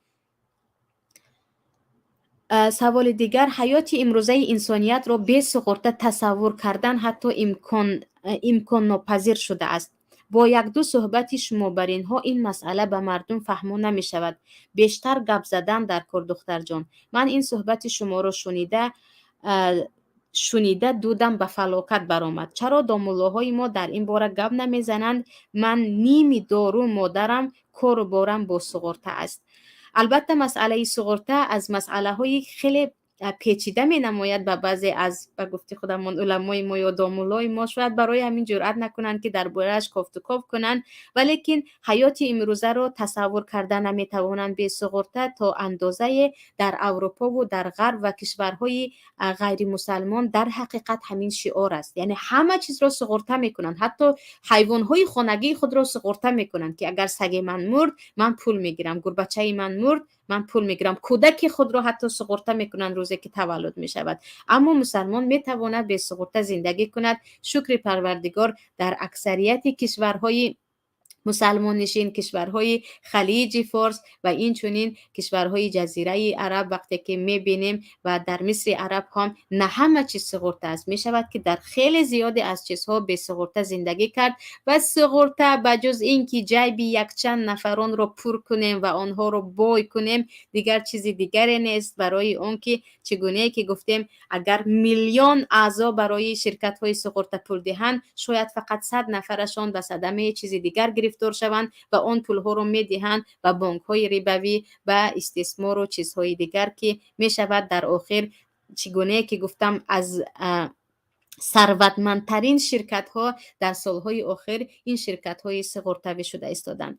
S2: Саволи дигар: ҳаёти имрӯзаи инсониятро бе суғурта тасаввур кардан ҳатто имконнопазир шудааст. Бо якду суҳбати шумобаринҳо ин масъала ба мардум фаҳмо намешавад. Бештар гап задан дар кор, духтарҷон. Ман ин суҳбати шуморо шунида дудам ба фалокат баромад. Чаро домуллоҳои мо дар ин бора гап намезананд? Ман ними дору модарам, кору борам бо суғурта аст. Албатта, масъалаи суғурта аз масъалаҳои хеле печида менамояд ба баъзе аз, ба гуфти худамон, уламои мо ё домуллои мо. Шояд барои ҳамин ҷуръат накунанд, ки дар борааш кофтуков кунанд, валекин ҳаёти имрӯзаро тасаввур карда наметавонанд бе суғурта. То андозае дар Аврупову дар Ғарб ва кишварҳои ғайримусалмон дар ҳақиқат ҳамин шиор аст, яъне ҳама чизро суғурта мекунанд, ҳатто ҳайвонҳои хонагии худро суғурта мекунанд, ки агар саги ман мурд, ман пул мегирам, гурбачаи ман мурд, ман пул мегирам, кӯдаки худро ҳатто суғурта мекунанд, рӯзе ки таваллуд мешавад. Аммо мусалмон метавонад бе суғурта зиндагӣ кунад. Шукри Парвардигор, дар аксарияти кишварҳои мусалмоннишин, кишварҳои Халиҷи Форс ва инчунин кишварҳои Ҷазираи Араб вақте ки мебинем ва дар Мисри Араб ҳам на ҳама чиз суғурта аст. Мешавад, ки дар хеле зиёде аз чизҳо бесуғурта зиндагӣ кард. Ва суғурта ба ҷуз ин ки ҷайби якчанд нафаронро пур кунем ва онҳоро бой кунем, дигар чизи дигаре нест. Барои он ки чӣ гунае ки гуфтем, агар миллион аъзо барои ширкатҳои суғурта пул диҳанд, шояд фақат 100 нафарашон ба садамаи чизи дигар гирифтор шаванд ва он пулҳоро медиҳанд ба бонкҳои рибавӣ, ба истисмору чизҳои дигар, ки мешавад дар охир, чӣ гунае ки гуфтам, аз сарватмандтарин ширкатҳо дар солҳои охир ин ширкатҳои суғуртавӣ шуда истоданд.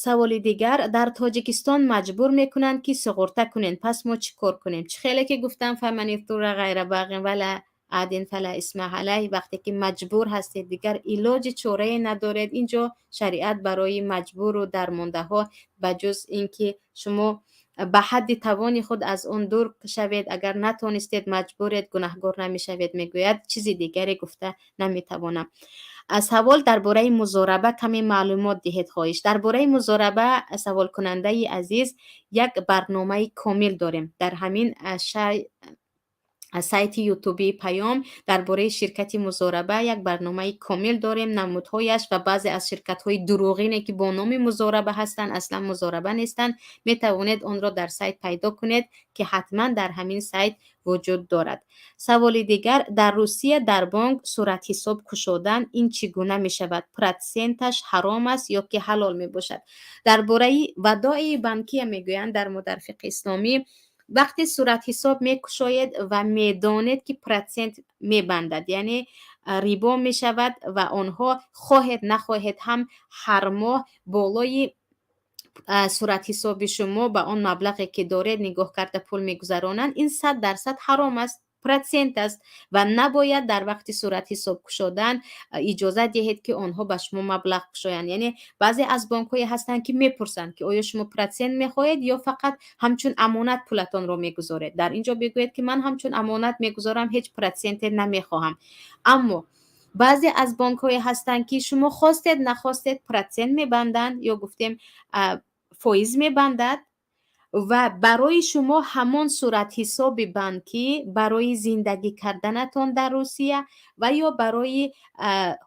S2: Саволи дигар: дар Тоҷикистон маҷбур мекунанд, ки суғурта кунем, пас мо чӣ кор кунем? Чӣ хеле ки гуфтам: فمن اضطر غير باغ ولا عاد فلا إثم عليه. Вақте ки маҷбур ҳастед, дигар илоҷи чорае надоред. Инҷо шариат барои маҷбуру дармондаҳо ба ҷуз ин ки шумо ба ҳадди тавони худ аз он дур шавед, агар натонистед, маҷбуред, гунаҳгор намешавед, мегӯяд, чизи дигаре гуфта наметавонам. Савол: дар бораи музораба каме маълумот диҳед, хоҳиш. Дар бораи музораба, саволкунандаи азиз, як барномаи комил дорем дар ҳамин сайти ютубии Паём. Дар бораи ширкати музораба як барномаи комил дорем, намудҳояш ва баъзе аз ширкатҳои дурӯғине, ки бо номи музораба ҳастанд, аслан музораба нестанд. Метавонед онро дар сайт пайдо кунед, ки ҳатман дар ҳамин сайт вуҷуд дорад. Саволи дигар: дар Русия дар бонк суратҳисоб кушодан ин чӣ гуна мешавад? Проценташ ҳаром аст ё ки ҳалол мебошад? Дар бораи вадоии банкия мегӯянд дар мо дар фиқҳи исломӣ: вақте суратҳисоб мекушоед ва медонед, ки процент мебандад, яъне рибо мешавад, ва онҳо хоҳед нахоҳед ҳам ҳар моҳ болои суратҳисоби шумо ба он маблағе, ки доред, нигоҳ карда пул мегузаронанд, ин 100% ҳаром аст, процент аст ва набояд дар вақти суратҳисоб кушодан иҷозат диҳед, ки онҳо ба шумо маблағ кушоянд. Яъне баъзе аз бонкҳое ҳастанд, ки мепурсанд, ки оё шумо процент мехоҳед ё фақат ҳамчун амонат пулатонро мегузоред. Дар ин ҷо бигӯед, ки ман ҳамчун амонат мегузорам, ҳеҷ проценте намехоҳам. Аммо баъзе аз бонкҳое ҳастанд, ки шумо хостед нахостед процент мебанданд ё гуфтем, фоиз мебандад ва барои шумо ҳамон суратҳисоби банкӣ барои зиндагӣ карданатон дар Русия ва ё барои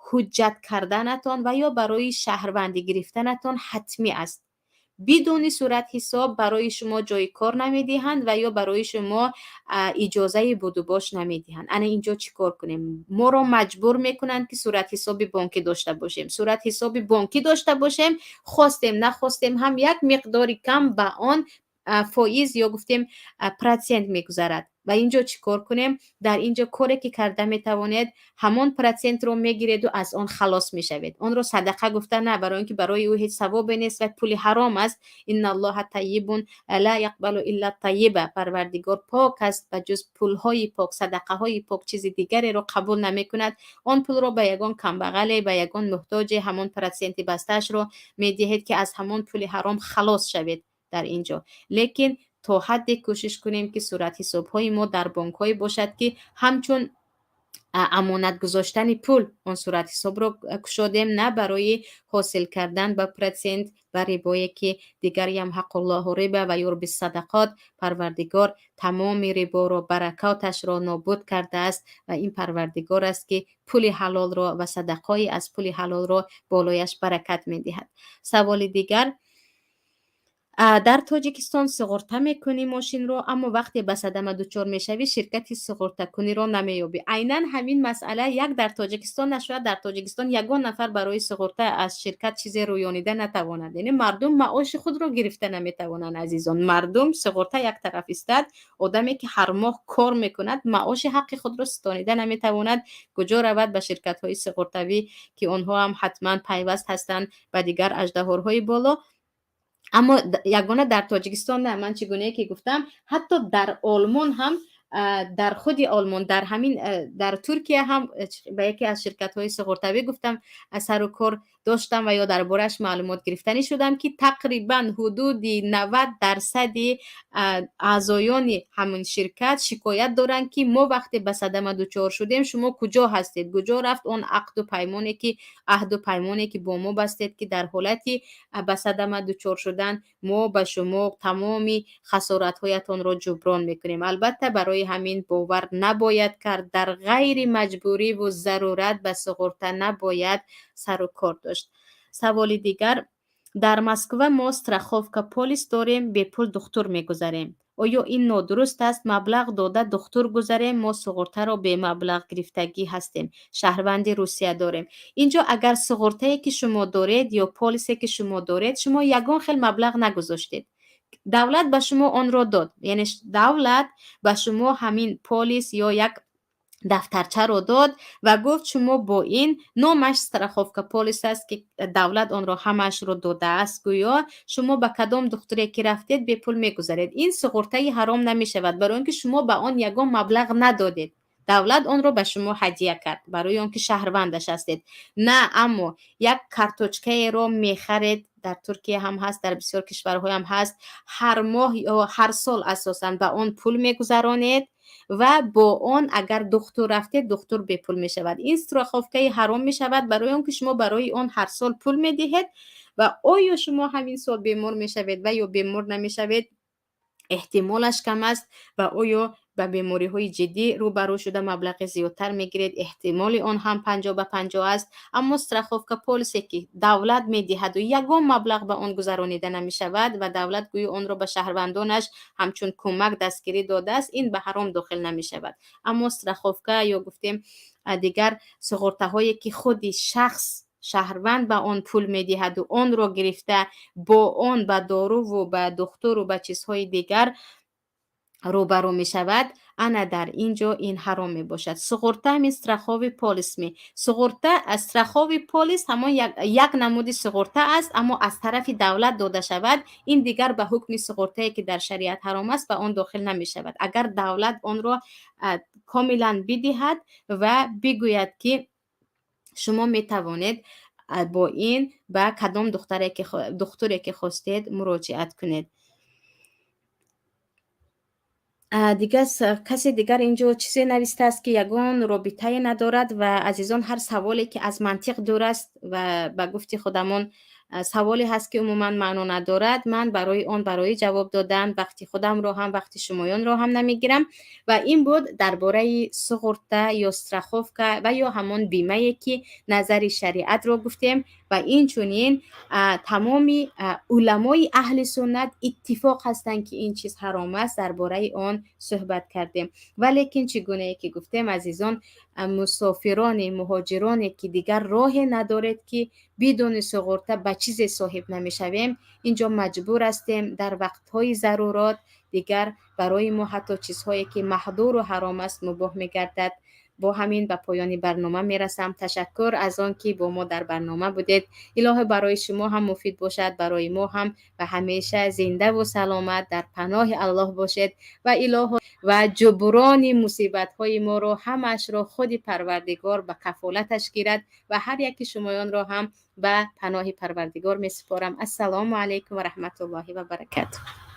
S2: ҳуҷҷат карданатон ва ё барои шаҳрвандӣ гирифтанатон ҳатмӣ аст. Бидуни суратҳисоб барои шумо ҷои кор намедиҳанд ва ё барои шумо иҷозаи будубош намедиҳанд. Ана инҷо чӣ кор кунем? Моро маҷбур мекунанд, ки суратҳисоби бонкӣ дошта бошем. Суратҳисоби бонкӣ дошта бошем, хостем нахостем ҳам як миқдори кам ба он. Фоиз ё гуфтем, процент мегузарад. Ва ин ҷо чӣ кор кунем? Дар ин ҷо коре, ки карда метавонед, ҳамон процентро мегиреду аз он халос мешавед. Онро садақа гуфта на, барои он ки барои ӯ ҳеҷ савобе нест ва пули ҳаром аст. إن الله طيب لا يقبل إلا طيبا. Парвардигор пок аст ва ҷуз пулҳои пок, садақаҳои пок чизи дигареро қабул намекунад. Он пулро ба ягон камбағале, ба ягон муҳтоҷе, ҳамон проценти бастаашро медиҳед, ки аз ҳамон пули ҳаром халос шавед дар ин ҷо. Лекин то ҳадде кӯшиш кунем, ки суратҳисобҳои мо дар бонкҳое бошад, ки ҳамчун амонат гузоштани пул он суратҳисобро кушодем, на барои ҳосил кардан ба процент, ба рибое, ки дигар يمحق الله الربا ويربي الصدقات. Парвардигор тамоми риборо, баракоташро нобуд кардааст ва ин Парвардигор аст, ки пули ҳалолро ва садақои аз пули ҳалолро болояш баракат медиҳад. Саволи дигар: дар Тоҷикистон суғурта мекунӣ мошинро, аммо вақте ба садама дучор мешавӣ, ширкати суғуртакуниро намеёбӣ. Айнан ҳамин масъала як дар Тоҷикистон нашояд, дар Тоҷикистон ягон нафар барои суғурта аз ширкат чизе рӯёнида натавонад. Яъне мардум маоши худро гирифта наметавонанд, азизон. Мардум, суғурта як тараф истад, одаме, ки ҳар моҳ кор мекунад, маоши ҳаққи худро ситонида наметавонад. Куҷо равад? Ба ширкатҳои суғуртавӣ, ки онҳо ҳам ҳатман пайваст ҳастанд ба дигар аждаҳорҳои боло. Аммо ягона дар Тоҷикистон на, ман чӣ гунае ки гуфтам, ҳатто дар Олмон ҳам, дар худи Олмон, дар ҳамин, дар Туркия ҳам ба яке аз ширкатҳои суғуртавӣ гуфтам, сару кор доштам ва ё дар борааш маълумот гирифтанӣ шудам, ки тақрибан ҳудуди 90 дарсади аъзоёни ҳамин ширкат шикоят доранд, ки мо вақте ба садама дучор шудем, шумо куҷо ҳастед? Куҷо рафт он ақду паймоне ки, аҳду паймоне, ки бо мо бастед, ки дар ҳолати ба садама дучор шудан мо ба шумо тамоми хасоратҳоятонро ҷуброн мекунем? Албатта, барои ҳамин бовар набояд кард. Дар ғайри маҷбуриву зарурат ба суғурта набояд сару кор дошт. Саволи дигар: дар Москва мо страховка полис дорем, бепул духтур мегузарем. Оё ин нодуруст аст? Маблағ дода духтур гузарем, мо суғуртаро бемаблағ гирифтагӣ ҳастем, шаҳрванди Русия дорем. Инҷо агар суғуртае, ки шумо доред, ё полисе, ки шумо доред, шумо ягон хел маблағ нагузоштед, давлат ба шумо онро дод, яъне давлат ба шумо ҳамин полис ё як дафтарчаро дод ва гуфт, шумо бо ин, номаш страховка полис аст, ки давлат онро ҳамаашро додааст, гӯё шумо ба кадом духтуре ки рафтед, бепул мегузаред. Ин суғуртаи ҳаром намешавад, барои он ки шумо ба он ягон маблағ надодед, давлат онро ба шумо ҳадя кард, барои он ки шаҳрвандаш ҳастед. На, аммо як карточкаеро мехаред, дар Туркия ҳам ҳаст, дар бисёр кишварҳоям ҳаст, ҳар моҳ ё ҳар сол асосан ба он пул мегузаронед ва бо он агар духтур рафтед, духтур бепул мешавад. Ин страховкаи ҳаром мешавад, барои он ки шумо барои он ҳар сол пул медиҳед ва оё шумо ҳамин сол бемор мешавед ва ё бемор намешавед, эҳтимолаш кам аст, ва оё ба бемориҳои ҷиддӣ рӯбарӯ шуда маблағи зиёдтар мегиред, эҳтимоли он ҳам 50 ба 50 аст. Аммо страховка полисе, ки давлат медиҳаду ягон маблағ ба он гузаронида намешавад ва давлат гӯё онро ба шаҳрвандонаш ҳамчун кӯмак, дастгирӣ додааст, ин ба ҳаром дохил намешавад. Аммо страховка ё гуфтем, дигар суғуртаҳое, ки худи шахс, шаҳрванд ба он пул медиҳаду онро гирифта бо он ба доруву ба духтуру ба чизҳои дигар рӯбарӯ мешавад, ана дар ин ҷо ин ҳаром мебошад. Суғурта ҳамин страховый полис ми суғурта, страховый полис ҳамон як намуди суғурта аст, аммо аз тарафи давлат дода шавад, ин дигар ба ҳукми суғуртае, ки дар шариат ҳаром аст, ба он дохил намешавад. Агар давлат онро комилан бидиҳад ва бигӯяд, ки шумо метавонед бо ин ба кадом духтуре ки хостед муроҷиат кунед. Дигар касе дигар инҷо чизе навистааст, ки ягон робитае надорад. Ва азизон, ҳар саволе, ки аз мантиқ дур аст ва ба гуфти худамон саволе ҳаст, ки умуман маъно надорад, ман барои он барои ҷавоб додан вақти худамро ҳам, вақти шумоёнро ҳам намегирам. Ва ин буд дар бораи суғурта ё страховка ва ё ҳамон бимае, ки назари шариатро гуфтем. Ва инчунин тамоми уламои аҳли суннат иттифоқ ҳастанд, ки ин чиз ҳаром аст, дар бораи он суҳбат кардем. Валекин чӣ гунае ки гуфтем, азизон. Мусофироне, муҳоҷироне, ки дигар роҳе надоред, ки бидуни суғурта ба чизе соҳиб намешавем, инҷо маҷбур ҳастем дар вақтҳои зарурот. Дигар барои мо ҳатто чизҳое, ки маҳдуру ҳаром аст, мубоҳ мегардад. Бо ҳамин ба поёни барнома мерасам. Ташаккур аз он ки бо мо дар барнома будед. Илоҳӣ, барои шумо ҳам муфид бошад, барои мо ҳам, ва ҳамеша зиндаву саломат, дар паноҳи Аллоҳ бошед. Ва илоҳо, ва ҷуброни мусибатҳои моро ҳамаашро худи Парвардигор ба кафолаташ гирад. Ва ҳар яки шумоёнро ҳам ба паноҳи Парвардигор месупорам. Ассалому алайкум ва раҳматуллоҳи ва баракатуҳ.